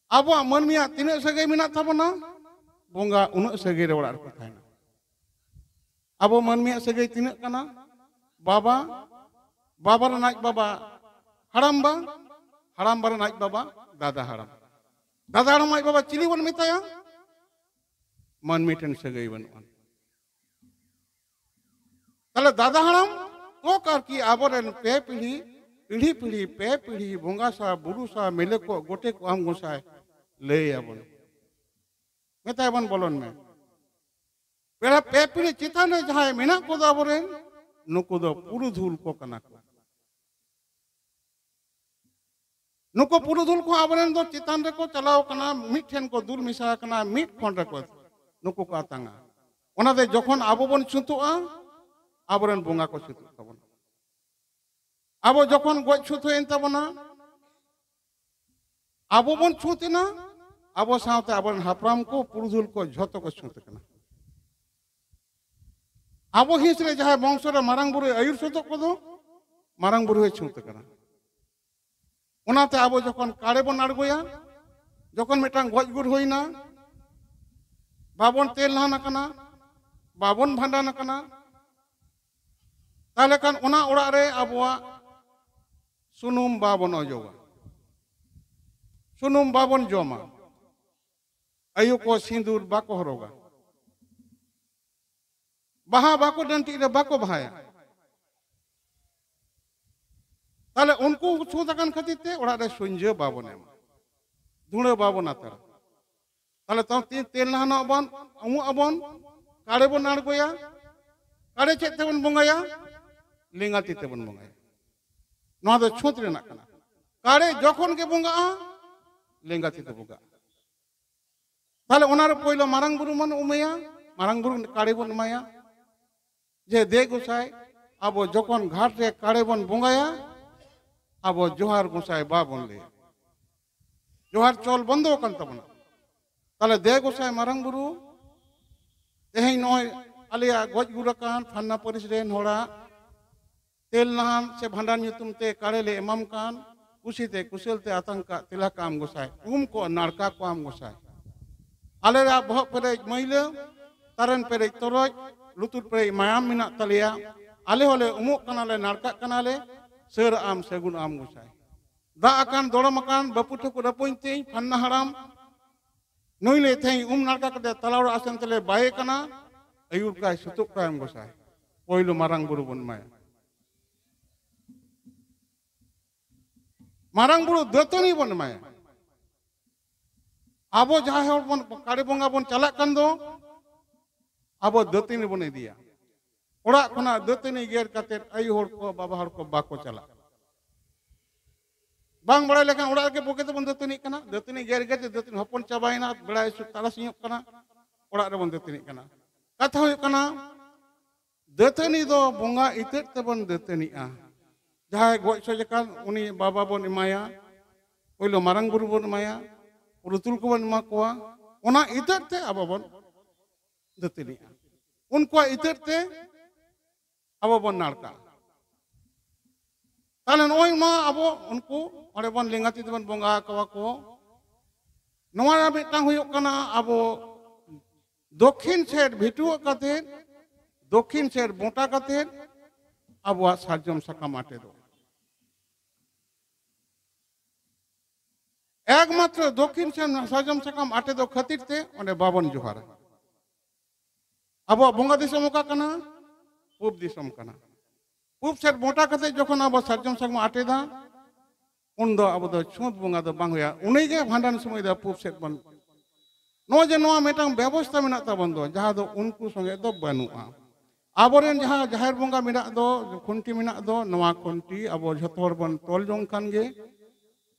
ᱟᱵᱚᱣᱟᱜ ᱢᱟᱹᱱᱢᱤᱭᱟᱜ ᱛᱤᱱᱟᱹᱜ ᱥᱟᱹᱜᱟᱹᱭ ᱢᱮᱱᱟᱜ ᱛᱟᱵᱚᱱᱟ? ᱵᱚᱸᱜᱟ ᱩᱱᱟᱹᱜ ᱥᱟᱹᱜᱟᱹᱭ ᱨᱮ ᱚᱲᱟᱜ ᱨᱮᱠᱚ ᱛᱟᱦᱮᱱᱟ᱾ ᱟᱵᱚ ᱢᱟᱹᱱᱢᱤᱭᱟᱜ ᱥᱟᱹᱜᱟᱹᱭ ᱛᱤᱱᱟᱹᱜ ᱠᱟᱱᱟ? ᱵᱟᱵᱟ, ᱵᱟᱵᱟ ᱨᱮᱱ ᱟᱡ ᱵᱟᱵᱟ ᱦᱟᱲᱟᱢᱵᱟ, ᱦᱟᱲᱟᱢᱵᱟ ᱨᱮᱱ ᱟᱡ ᱵᱟᱵᱟ ᱫᱟᱫᱟ ᱦᱟᱲᱟᱢ, ᱫᱟᱫᱟ ᱦᱟᱲᱟᱢ ᱟᱡ ᱵᱟᱵᱟ ᱪᱤᱞᱤ ᱵᱚᱱ ᱢᱮᱛᱟᱭᱟ? ᱢᱟᱹᱱᱢᱤ ᱴᱷᱮᱱ ᱥᱟᱹᱜᱟᱹᱭ ᱵᱟᱹᱱᱩᱜᱼᱟ᱾ ᱛᱟᱦᱞᱮ ᱫᱟᱫᱟ ᱦᱟᱲᱟᱢ ᱠᱚ ᱟᱨᱠᱤ ᱟᱵᱚᱨᱮᱱ ᱯᱮ ᱯᱤᱲᱦᱤ, ᱯᱤᱲᱦᱤ ᱯᱤᱲᱦᱤ, ᱯᱮ ᱯᱤᱲᱦᱤ ᱵᱚᱸᱜᱟ ᱥᱟᱶ, ᱵᱩᱨᱩ ᱥᱟᱶ, ᱢᱮᱞᱮ ᱠᱚ ᱜᱚᱴᱮ ᱠᱚ ᱟᱢ ᱜᱚᱸᱥᱟᱭ ᱞᱟᱹᱭ ᱟᱵᱚᱱ, ᱢᱮᱛᱟᱭ ᱵᱚᱱ ᱵᱚᱞᱚᱱ ᱢᱮ᱾ ᱯᱮᱲᱟ ᱯᱮ ᱯᱤᱲᱦᱤ ᱪᱮᱛᱟᱱ ᱨᱮ ᱡᱟᱦᱟᱸᱭ ᱢᱮᱱᱟᱜ ᱠᱚᱫᱚ ᱟᱵᱚᱨᱮᱱ, ᱱᱩᱠᱩ ᱫᱚ ᱯᱩᱨᱩᱫᱷᱩᱞ ᱠᱚ ᱠᱟᱱᱟ ᱠᱚ᱾ ᱱᱩᱠᱩ ᱯᱩᱨᱩᱫᱷᱩᱞ ᱠᱚ ᱟᱵᱚᱨᱮᱱ ᱫᱚ ᱪᱮᱛᱟᱱ ᱨᱮᱠᱚ ᱪᱟᱞᱟᱣ ᱠᱟᱱᱟ, ᱢᱤᱫ ᱴᱷᱮᱱ ᱠᱚ ᱫᱩᱞ ᱢᱮᱥᱟ ᱟᱠᱟᱱᱟ, ᱢᱤᱫ ᱠᱷᱚᱸᱰ ᱨᱮᱠᱚ ᱱᱩᱠᱩ ᱠᱚ ᱟᱛᱟᱝᱟ᱾ ᱚᱱᱟᱛᱮ ᱡᱚᱠᱷᱚᱱ ᱟᱵᱚ ᱵᱚᱱ ᱪᱷᱩᱛᱩᱜᱼᱟ, ᱟᱵᱚᱨᱮᱱ ᱵᱚᱸᱜᱟ ᱠᱚ ᱪᱷᱩᱛᱩᱜ ᱛᱟᱵᱚᱱᱟ᱾ ᱟᱵᱚ ᱡᱚᱠᱷᱚᱱ ᱜᱚᱡ ᱪᱷᱩᱛ ᱦᱩᱭᱮᱱ ᱛᱟᱵᱚᱱᱟ, ᱟᱵᱚ ᱵᱚᱱ ᱪᱷᱩᱛ ᱮᱱᱟ, ᱟᱵᱚ ᱥᱟᱶᱛᱮ ᱟᱵᱚᱨᱮᱱ ᱦᱟᱯᱲᱟᱢ ᱠᱚ, ᱯᱩᱨᱩᱫᱷᱩᱞ ᱠᱚ ᱡᱷᱚᱛᱚ ᱠᱚ ᱪᱷᱩᱛ ᱟᱠᱟᱱᱟ᱾ ᱟᱵᱚ ᱦᱤᱸᱥ ᱨᱮ ᱡᱟᱦᱟᱸᱭ ᱵᱚᱝᱥᱚ ᱨᱮ ᱢᱟᱨᱟᱝ ᱵᱩᱨᱩᱭ ᱟᱹᱭᱩᱨ ᱥᱚᱫᱚᱜ ᱠᱚᱫᱚ, ᱢᱟᱨᱟᱝ ᱵᱩᱨᱩ ᱦᱚᱸᱭ ᱪᱷᱩᱛ ᱟᱠᱟᱱᱟ᱾ ᱚᱱᱟᱛᱮ ᱟᱵᱚ ᱡᱚᱠᱷᱚᱱ ᱠᱟᱲᱮ ᱵᱚᱱ ᱟᱬᱜᱚᱭᱟ, ᱡᱚᱠᱷᱚᱱ ᱢᱤᱫᱴᱟᱝ ᱜᱚᱡ ᱜᱩᱨ ᱦᱩᱭᱱᱟ, ᱵᱟᱵᱚᱱ ᱛᱮᱞ ᱱᱟᱦᱟᱱ ᱟᱠᱟᱱᱟ, ᱵᱟᱵᱚᱱ ᱵᱷᱟᱸᱰᱟᱱ ᱟᱠᱟᱱᱟ, ᱛᱟᱦᱚᱞᱮ ᱠᱷᱟᱱ ᱚᱱᱟ ᱚᱲᱟᱜ ᱨᱮ ᱟᱵᱚᱣᱟᱜ ᱥᱩᱱᱩᱢ ᱵᱟᱵᱚᱱ ᱚᱡᱚᱜᱟ, ᱥᱩᱱᱩᱢ ᱵᱟᱵᱚᱱ ᱡᱚᱢᱟ, ᱟᱭᱳ ᱠᱚ ᱥᱤᱸᱫᱩᱨ ᱵᱟᱠᱚ ᱦᱚᱨᱚᱜᱟ, ᱵᱟᱦᱟ ᱵᱟᱠᱚ ᱰᱟᱹᱱᱴᱤᱡ ᱨᱮ ᱵᱟᱠᱚ ᱵᱟᱦᱟᱭᱟ᱾ ᱛᱟᱦᱚᱞᱮ ᱩᱱᱠᱩ ᱪᱷᱩᱸᱛ ᱟᱠᱟᱱ ᱠᱷᱟᱹᱛᱤᱨ ᱛᱮ ᱚᱲᱟᱜ ᱨᱮ ᱥᱩᱧᱡᱟᱹ ᱵᱟᱵᱚᱱ ᱮᱢᱟ, ᱫᱷᱩᱬᱟᱹ ᱵᱟᱵᱚᱱ ᱟᱛᱟᱨᱟ᱾ ᱛᱟᱦᱚᱞᱮ ᱛᱚ ᱛᱤ-, ᱛᱮᱞ ᱱᱟᱦᱟᱱᱚᱜ ᱟᱵᱚᱱ, ᱩᱢᱩᱜ ᱟᱵᱚᱱ, ᱠᱟᱲᱮ ᱵᱚᱱ ᱟᱬᱜᱚᱭᱟ᱾ ᱠᱟᱲᱮ ᱪᱮᱫ ᱛᱮᱵᱚᱱ ᱵᱚᱸᱜᱟᱭᱟ? ᱞᱮᱸᱜᱟ ᱛᱤ ᱛᱮᱵᱚᱱ ᱵᱚᱸᱜᱟᱭᱟ᱾ ᱱᱚᱣᱟ ᱫᱚ ᱪᱷᱩᱸᱛ ᱨᱮᱱᱟᱜ ᱠᱟᱱᱟ᱾ ᱠᱟᱲᱮ ᱡᱚᱠᱷᱚᱱ ᱜᱮ ᱵᱚᱸᱜᱟᱜᱼᱟ, ᱞᱮᱸᱜᱟ ᱛᱤ ᱛᱮ ᱵᱚᱸᱜᱟᱜᱼᱟ᱾ ᱛᱟᱦᱞᱮ ᱚᱱᱟ ᱨᱮ ᱯᱳᱭᱞᱳ ᱢᱟᱨᱟᱝ ᱵᱩᱨᱩ ᱵᱚᱱ ᱩᱢᱮᱭᱟ, ᱢᱟᱨᱟᱝ ᱵᱩᱨᱩ ᱠᱟᱲᱮ ᱵᱚᱱ ᱮᱢᱟᱭᱟ᱾ ᱡᱮ ᱫᱮ ᱜᱚᱸᱥᱟᱭ, ᱟᱵᱚ ᱡᱚᱠᱷᱚᱱ ᱜᱷᱟᱴ ᱨᱮ ᱠᱟᱲᱮ ᱵᱚᱱ ᱵᱚᱸᱜᱟᱭᱟ, ᱟᱵᱚ ᱡᱚᱦᱟᱨ ᱜᱚᱸᱥᱟᱭ ᱵᱟᱵᱚᱱ ᱞᱟᱹᱭᱟ, ᱡᱚᱦᱟᱨ ᱪᱚᱞ ᱵᱚᱱᱫᱚ ᱟᱠᱟᱱ ᱛᱟᱵᱚᱱᱟ᱾ ᱛᱟᱦᱞᱮ ᱫᱮ ᱜᱚᱸᱥᱟᱭ ᱢᱟᱨᱟᱝ ᱵᱩᱨᱩ, ᱛᱮᱦᱮᱧ ᱱᱚᱜᱼᱚᱭ ᱟᱞᱮᱭᱟᱜ ᱜᱚᱡ ᱜᱩᱨ ᱟᱠᱟᱱ ᱯᱷᱟᱱᱱᱟ ᱯᱟᱹᱨᱤᱥ ᱨᱮᱱ ᱦᱚᱲᱟᱜ ᱛᱮᱞ ᱱᱟᱦᱟᱱ ᱥᱮ ᱵᱷᱟᱸᱰᱟᱱ ᱧᱩᱛᱩᱢ ᱛᱮ ᱠᱟᱲᱮ ᱞᱮ ᱮᱢᱟᱢ ᱠᱟᱱ, ᱠᱩᱥᱤ ᱛᱮ ᱠᱩᱥᱟᱹᱞ ᱛᱮ ᱟᱛᱟᱝ ᱠᱟᱜ ᱛᱮᱞᱟ ᱠᱟᱜ ᱟᱢ ᱜᱚᱸᱥᱟᱭ, ᱩᱢ ᱠᱚ ᱱᱟᱲᱠᱟ ᱠᱚᱣᱟᱢ ᱜᱚᱸᱥᱟᱭ᱾ ᱟᱞᱮᱭᱟᱜ ᱵᱚᱦᱚᱜ ᱯᱮᱨᱮᱡ ᱢᱟᱹᱭᱞᱟᱹ, ᱛᱟᱨᱮᱱ ᱯᱮᱨᱮᱡ ᱛᱚᱨᱚᱡ, ᱞᱩᱛᱩᱨ ᱯᱮᱨᱮᱡ ᱢᱟᱭᱟᱢ ᱢᱮᱱᱟᱜ ᱛᱟᱞᱮᱭᱟ᱾ ᱟᱞᱮ ᱦᱚᱸᱞᱮ ᱩᱢᱩᱜ ᱠᱟᱱᱟᱞᱮ, ᱱᱟᱲᱠᱟᱜ ᱠᱟᱱᱟᱞᱮ, ᱥᱟᱹᱨ ᱟᱢ ᱥᱟᱹᱜᱩᱱ ᱟᱢ ᱜᱚᱸᱥᱟᱭ᱾ ᱫᱟᱜ ᱟᱠᱟᱱ ᱫᱚᱲᱚᱢ ᱟᱠᱟᱱ ᱵᱟᱹᱯᱩ ᱴᱷᱟᱹᱠᱩᱨ ᱟᱹᱯᱟᱹᱧ ᱛᱤᱧ ᱯᱷᱟᱱᱱᱟ ᱦᱟᱲᱟᱢ, ᱱᱩᱭ ᱞᱮ ᱛᱮᱦᱮᱧ ᱩᱢ ᱱᱟᱲᱠᱟ ᱠᱟᱛᱮ ᱛᱟᱞᱟ ᱚᱲᱟᱜ ᱥᱮᱱ ᱛᱮᱞᱮ ᱵᱟᱭᱮ ᱠᱟᱱᱟ᱾ ᱟᱹᱭᱩᱨ ᱠᱟᱭ ᱥᱩᱛᱩᱜ ᱠᱟᱭ ᱮᱢ ᱜᱚᱸᱥᱟᱭ, ᱯᱳᱭᱞᱳ ᱢᱟᱨᱟᱝ ᱵᱩᱨᱩ ᱵᱚᱱ ᱮᱢᱟᱭᱟ᱾ ᱢᱟᱨᱟᱝ ᱵᱩᱨᱩ ᱫᱟᱹᱛᱟᱹᱱᱤ ᱵᱚᱱ ᱮᱢᱟᱭᱟ᱾ ᱟᱵᱚ ᱡᱟᱦᱟᱸᱭ ᱦᱚᱲ ᱵᱚᱱ ᱠᱟᱲᱮ ᱵᱚᱸᱜᱟ ᱵᱚᱱ ᱪᱟᱞᱟᱜ ᱠᱟᱱ ᱫᱚ, ᱟᱵᱚ ᱫᱟᱹᱛᱟᱹᱱᱤ ᱵᱚᱱ ᱤᱫᱤᱭᱟ᱾ ᱚᱲᱟᱜ ᱠᱷᱚᱱᱟᱜ ᱫᱟᱹᱛᱟᱹᱱᱤ ᱜᱮᱨ ᱠᱟᱛᱮ ᱟᱭᱳ ᱦᱚᱲ ᱠᱚ, ᱵᱟᱵᱟ ᱦᱚᱲ ᱠᱚ ᱵᱟᱠᱚ ᱪᱟᱞᱟᱜ᱾ ᱵᱟᱝ ᱵᱟᱲᱟᱭ ᱞᱮᱠᱷᱟᱱ ᱚᱲᱟᱜ ᱨᱮᱜᱮ ᱵᱚᱜᱮ ᱛᱮᱵᱚᱱ ᱫᱟᱹᱛᱟᱹᱱᱤᱜ ᱠᱟᱱᱟ᱾ ᱫᱟᱹᱛᱟᱹᱱᱤ ᱜᱮᱨ ᱜᱮᱨ ᱛᱮ ᱫᱟᱹᱛᱟᱹᱱᱤ ᱦᱚᱯᱚᱱ ᱪᱟᱵᱟᱭᱮᱱᱟ, ᱵᱮᱲᱟᱭ ᱥᱩ-, ᱛᱟᱨᱟᱥᱤᱧᱚᱜ ᱠᱟᱱᱟ, ᱚᱲᱟᱜ ᱨᱮᱵᱚᱱ ᱫᱟᱹᱛᱟᱹᱱᱤᱜ ᱠᱟᱱᱟ᱾ ᱠᱟᱛᱷᱟ ᱦᱩᱭᱩᱜ ᱠᱟᱱᱟ, ᱫᱟᱹᱛᱟᱹᱱᱤ ᱫᱚ ᱵᱚᱸᱜᱟ ᱤᱛᱟᱹᱫ ᱛᱮᱵᱚᱱ ᱫᱟᱹᱛᱟᱹᱱᱤᱜᱼᱟ᱾ ᱡᱟᱦᱟᱸᱭ ᱜᱚᱡ ᱥᱚᱡ ᱟᱠᱟᱱ, ᱩᱱᱤ ᱵᱟᱵᱟ ᱵᱚᱱ ᱮᱢᱟᱭᱟ, ᱯᱳᱭᱞᱳ ᱢᱟᱨᱟᱝ ᱵᱩᱨᱩ ᱵᱚᱱ ᱮᱢᱟᱭᱟ, ᱯᱩᱨᱩᱛᱩᱞ ᱠᱚᱵᱚᱱ ᱮᱢᱟ ᱠᱚᱣᱟ, ᱚᱱᱟ ᱤᱛᱟᱹᱫ ᱛᱮ ᱟᱵᱚ ᱵᱚᱱ ᱫᱟᱹᱛᱟᱹᱱᱤᱜᱼᱟ᱾ ᱩᱱᱠᱩᱣᱟᱜ ᱤᱛᱟᱹᱫ ᱛᱮ ᱟᱵᱚ ᱵᱚᱱ ᱱᱟᱲᱠᱟᱜᱼᱟ᱾ ᱛᱟᱦᱞᱮ ᱱᱚᱜᱼᱚᱭ ᱢᱟ ᱟᱵᱚ ᱩᱱᱠᱩ ᱚᱸᱰᱮ ᱵᱚᱱ ᱞᱮᱸᱜᱟ ᱛᱤ ᱛᱮᱵᱚᱱ ᱵᱚᱸᱜᱟ ᱟᱠᱚᱣᱟ ᱠᱚ᱾ ᱱᱚᱣᱟ ᱨᱮᱱᱟᱜ ᱢᱤᱫᱴᱟᱝ ᱦᱩᱭᱩᱜ ᱠᱟᱱᱟ, ᱟᱵᱚ ᱫᱚᱠᱷᱤᱱ ᱥᱮᱫ ᱵᱷᱤᱴᱩᱣᱟᱹᱜ ᱠᱟᱛᱮ, ᱫᱚᱠᱷᱤᱱ ᱥᱮᱫ ᱵᱚᱸᱴᱟ ᱠᱟᱛᱮ ᱟᱵᱚᱣᱟᱜ ᱥᱟᱨᱡᱚᱢ ᱥᱟᱠᱟᱢ ᱟᱴᱮ ᱫᱚ᱾ ᱮᱠᱢᱟᱛᱨᱚ ᱫᱚᱠᱷᱤᱱ ᱥᱮᱫ ᱥᱟᱨᱡᱚᱢ ᱥᱟᱠᱟᱢ ᱟᱴᱮ ᱫᱚ ᱠᱷᱟᱹᱛᱤᱨ ᱛᱮ ᱚᱸᱰᱮ ᱵᱟᱵᱚᱱ ᱡᱚᱦᱟᱨᱟ᱾ ᱟᱵᱚᱣᱟᱜ ᱵᱚᱸᱜᱟ ᱫᱤᱥᱚᱢ ᱚᱠᱟ ᱠᱟᱱᱟ? ᱯᱩᱵ ᱫᱤᱥᱚᱢ ᱠᱟᱱᱟ᱾ ᱯᱩᱵ ᱥᱮᱫ ᱵᱚᱸᱴᱟ ᱠᱟᱛᱮ ᱡᱚᱠᱷᱚᱱ ᱟᱵᱚ ᱥᱟᱨᱡᱚᱢ ᱥᱟᱠᱟᱢ ᱟᱴᱮᱫᱟ, ᱩᱱᱫᱚ ᱟᱵᱚ ᱫᱚ ᱪᱷᱩᱸᱛ ᱵᱚᱸᱜᱟ ᱫᱚ ᱵᱟᱝ ᱦᱩᱭᱩᱜᱼᱟ᱾ ᱩᱱᱤᱜᱮ ᱵᱷᱟᱸᱰᱟᱱ ᱥᱚᱢᱚᱭ ᱫᱚ ᱯᱩᱵ ᱥᱮᱫ ᱵᱚᱱ, ᱱᱚᱣᱟ ᱡᱮ ᱱᱚᱣᱟ ᱢᱤᱫᱴᱟᱝ ᱵᱮᱵᱚᱥᱛᱷᱟ ᱢᱮᱱᱟᱜ ᱛᱟᱵᱚᱱ ᱫᱚ, ᱡᱟᱦᱟᱸ ᱫᱚ ᱩᱱᱠᱩ ᱥᱚᱸᱜᱮ ᱫᱚ ᱵᱟᱹᱱᱩᱜᱼᱟ᱾ ᱟᱵᱚᱨᱮᱱ ᱡᱟᱦᱟᱸ ᱡᱟᱦᱮᱨ ᱵᱚᱸᱜᱟ ᱢᱮᱱᱟᱜ ᱫᱚ, ᱠᱷᱩᱱᱴᱤ ᱢᱮᱱᱟᱜ ᱫᱚ, ᱱᱚᱣᱟ ᱠᱷᱩᱱᱴᱤ ᱟᱵᱚ ᱡᱷᱚᱛᱚ ᱦᱚᱲ ᱵᱚᱱ ᱛᱚᱞ ᱡᱚᱝ ᱠᱷᱟᱱ ᱜᱮ,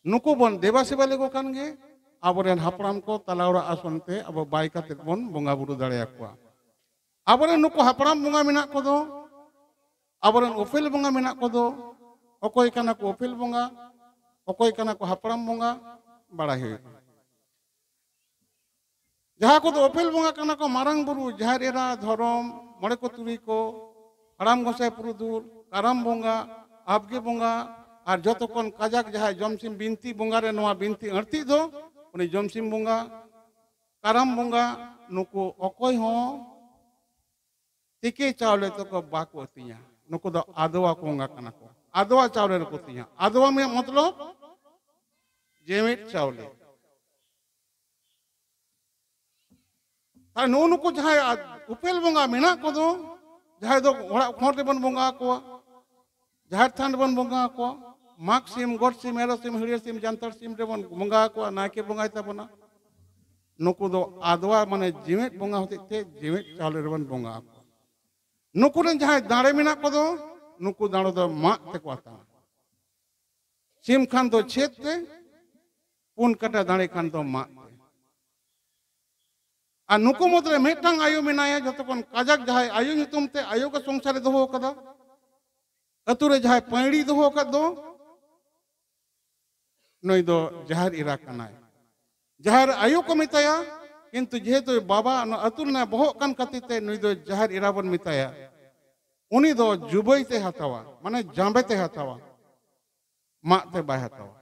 ᱱᱩᱠᱩ ᱵᱚᱱ ᱫᱮᱵᱟ ᱥᱮᱵᱟ ᱞᱮᱠᱚ ᱠᱷᱟᱱ ᱜᱮ, ᱟᱵᱚᱨᱮᱱ ᱦᱟᱯᱲᱟᱢ ᱠᱚ ᱛᱟᱞᱟ ᱚᱲᱟᱜ ᱟᱥᱚᱱ ᱛᱮ ᱟᱵᱚ ᱵᱟᱭ ᱠᱟᱛᱮ ᱵᱚᱱ ᱵᱚᱸᱜᱟ ᱵᱩᱨᱩ ᱫᱟᱲᱮᱭᱟᱠᱚᱣᱟ᱾ ᱟᱵᱚᱨᱮᱱ ᱱᱩᱠᱩ ᱦᱟᱯᱲᱟᱢ ᱵᱚᱸᱜᱟ ᱢᱮᱱᱟᱜ ᱠᱚᱫᱚ, ᱟᱵᱚᱨᱮᱱ ᱩᱯᱮᱞ ᱵᱚᱸᱜᱟ ᱢᱮᱱᱟᱜ ᱠᱚᱫᱚ, ᱚᱠᱚᱭ ᱠᱟᱱᱟ ᱠᱚ ᱩᱯᱮᱞ ᱵᱚᱸᱜᱟ, ᱚᱠᱚᱭ ᱠᱟᱱᱟ ᱠᱚ ᱦᱟᱯᱲᱟᱢ ᱵᱚᱸᱜᱟ, ᱵᱟᱲᱟᱭ ᱦᱩᱭᱩᱜᱼᱟ᱾ ᱡᱟᱦᱟᱸ ᱠᱚᱫᱚ ᱩᱯᱮᱞ ᱵᱚᱸᱜᱟ ᱠᱟᱱᱟ ᱠᱚ, ᱢᱟᱨᱟᱝ ᱵᱩᱨᱩ, ᱡᱟᱦᱮᱨ ᱮᱨᱟ, ᱫᱷᱚᱨᱚᱢ, ᱢᱚᱬᱮ ᱠᱚ ᱛᱩᱨᱩᱭ ᱠᱚ, ᱦᱟᱲᱟᱢ ᱜᱚᱸᱥᱟᱭ ᱯᱩᱨᱩᱫᱷᱩᱞ, ᱠᱟᱨᱟᱢ ᱵᱚᱸᱜᱟ, ᱟᱵᱜᱮ ᱵᱚᱸᱜᱟ, ᱟᱨ ᱡᱚᱛᱚ ᱠᱷᱚᱱ ᱠᱟᱡᱟᱠ ᱡᱟᱦᱟᱸᱭ ᱡᱚᱢᱥᱤᱢ ᱵᱤᱱᱛᱤ ᱵᱚᱸᱜᱟ ᱨᱮ ᱱᱚᱣᱟ ᱵᱤᱱᱛᱤ ᱟᱹᱲᱛᱤ ᱫᱚ, ᱩᱱᱤ ᱡᱚᱢᱥᱤᱢ ᱵᱚᱸᱜᱟ, ᱠᱟᱨᱟᱢ ᱵᱚᱸᱜᱟ, ᱱᱩᱠᱩ ᱚᱠᱚᱭ ᱦᱚᱸ ᱛᱤᱠᱤ ᱪᱟᱣᱞᱮ ᱛᱮᱠᱚ ᱵᱟᱠᱚ ᱟᱹᱛᱤᱧᱟ᱾ ᱱᱩᱠᱩ ᱫᱚ ᱟᱫᱣᱟ ᱠᱚ ᱵᱚᱸᱜᱟ ᱠᱟᱱᱟ ᱠᱚ᱾ ᱟᱫᱣᱟ ᱪᱟᱣᱞᱮ ᱨᱮᱠᱚ ᱟᱹᱛᱤᱧᱟ᱾ ᱟᱫᱣᱟ ᱢᱮ ᱢᱚᱛᱞᱚᱵ ᱡᱮᱣᱮᱫ ᱪᱟᱣᱞᱮ᱾ ᱛᱟᱦᱞᱮ ᱱᱩᱜᱼᱩ ᱱᱩᱠᱩ ᱡᱟᱦᱟᱸᱭ ᱟᱫ-, ᱩᱯᱮᱞ ᱵᱚᱸᱜᱟ ᱢᱮᱱᱟᱜ ᱠᱚᱫᱚ, ᱡᱟᱦᱟᱸᱭ ᱫᱚ ᱚᱲᱟᱜ ᱠᱷᱚᱸᱰ ᱨᱮᱵᱚᱱ ᱵᱚᱸᱜᱟ ᱟᱠᱚᱣᱟ, ᱡᱟᱦᱮᱨ ᱛᱷᱟᱱ ᱨᱮᱵᱚᱱ ᱵᱚᱸᱜᱟ ᱟᱠᱚᱣᱟ, ᱢᱟᱜᱽ ᱥᱤᱢ, ᱜᱚᱰ ᱥᱤᱢ, ᱮᱨᱚᱜ ᱥᱤᱢ, ᱦᱟᱹᱲᱭᱟᱹᱨ ᱥᱤᱢ, ᱡᱟᱱᱛᱟᱲ ᱥᱤᱢ ᱨᱮᱵᱚᱱ ᱵᱚᱸᱜᱟ ᱟᱠᱚᱣᱟ, ᱱᱟᱭᱠᱮ ᱵᱚᱸᱜᱟᱭ ᱛᱟᱵᱚᱱᱟ᱾ ᱱᱩᱠᱩ ᱫᱚ ᱟᱫᱣᱟ ᱢᱟᱱᱮ ᱡᱮᱣᱮᱫ ᱵᱚᱸᱜᱟ ᱦᱚᱛᱮᱡ ᱛᱮ ᱡᱮᱣᱮᱫ ᱪᱟᱣᱞᱮ ᱨᱮᱵᱚᱱ ᱵᱚᱸᱜᱟ ᱟᱠᱚᱣᱟ᱾ ᱱᱩᱠᱩ ᱨᱮᱱ ᱡᱟᱦᱟᱸᱭ ᱫᱟᱲᱮ ᱢᱮᱱᱟᱜ ᱠᱚᱫᱚ, ᱱᱩᱠᱩ ᱫᱟᱲᱮ ᱫᱚ ᱢᱟᱜ ᱛᱮᱠᱚ ᱟᱛᱟᱝᱟ᱾ ᱥᱤᱢ ᱠᱷᱟᱱ ᱫᱚ ᱪᱷᱮᱫ ᱛᱮ, ᱯᱩᱱ ᱠᱟᱴᱟ ᱫᱟᱲᱮ ᱠᱷᱟᱱ ᱫᱚ ᱢᱟᱜ ᱛᱮ᱾ ᱟᱨ ᱱᱩᱠᱩ ᱢᱩᱫᱽᱨᱮ ᱢᱤᱫᱴᱟᱝ ᱟᱭᱳ ᱢᱮᱱᱟᱭᱟ, ᱡᱚᱛᱚ ᱠᱷᱚᱱ ᱠᱟᱡᱟᱠ ᱡᱟᱦᱟᱸᱭ ᱟᱭᱳ ᱧᱩᱛᱩᱢ ᱛᱮ ᱟᱭᱳ ᱜᱮ ᱥᱚᱝᱥᱟᱨᱮ ᱫᱚᱦᱚ ᱠᱟᱫᱟ᱾ ᱟᱹᱛᱩ ᱨᱮ ᱡᱟᱦᱟᱸᱭ ᱯᱟᱹᱭᱲᱤ ᱫᱚᱦᱚ ᱟᱠᱟᱫ ᱫᱚ, ᱱᱩᱭ ᱫᱚ ᱡᱟᱦᱮᱨ ᱮᱨᱟ ᱠᱟᱱᱟᱭ᱾ ᱡᱟᱦᱮᱨ ᱟᱭᱳ ᱠᱚ ᱢᱮᱛᱟᱭᱟ, ᱠᱤᱱᱛᱩ ᱡᱮᱦᱮᱛᱩ ᱵᱟᱵᱟ ᱱᱚᱣᱟ ᱟᱹᱛᱩ ᱨᱮᱱᱟᱜ ᱵᱚᱦᱚᱜ ᱠᱟᱱ ᱠᱷᱟᱹᱛᱤᱨ ᱛᱮ ᱱᱩᱭ ᱫᱚ ᱡᱟᱦᱮᱨ ᱮᱨᱟ ᱵᱚᱱ ᱢᱮᱛᱟᱭᱟ᱾ ᱩᱱᱤ ᱫᱚ ᱡᱩᱵᱟᱹᱭ ᱛᱮ ᱦᱟᱛᱟᱣᱟ, ᱢᱟᱱᱮ ᱡᱟᱸᱵᱮ ᱛᱮ ᱦᱟᱛᱟᱣᱟ, ᱢᱟᱜ ᱛᱮ ᱵᱟᱭ ᱦᱟᱛᱟᱣᱟ᱾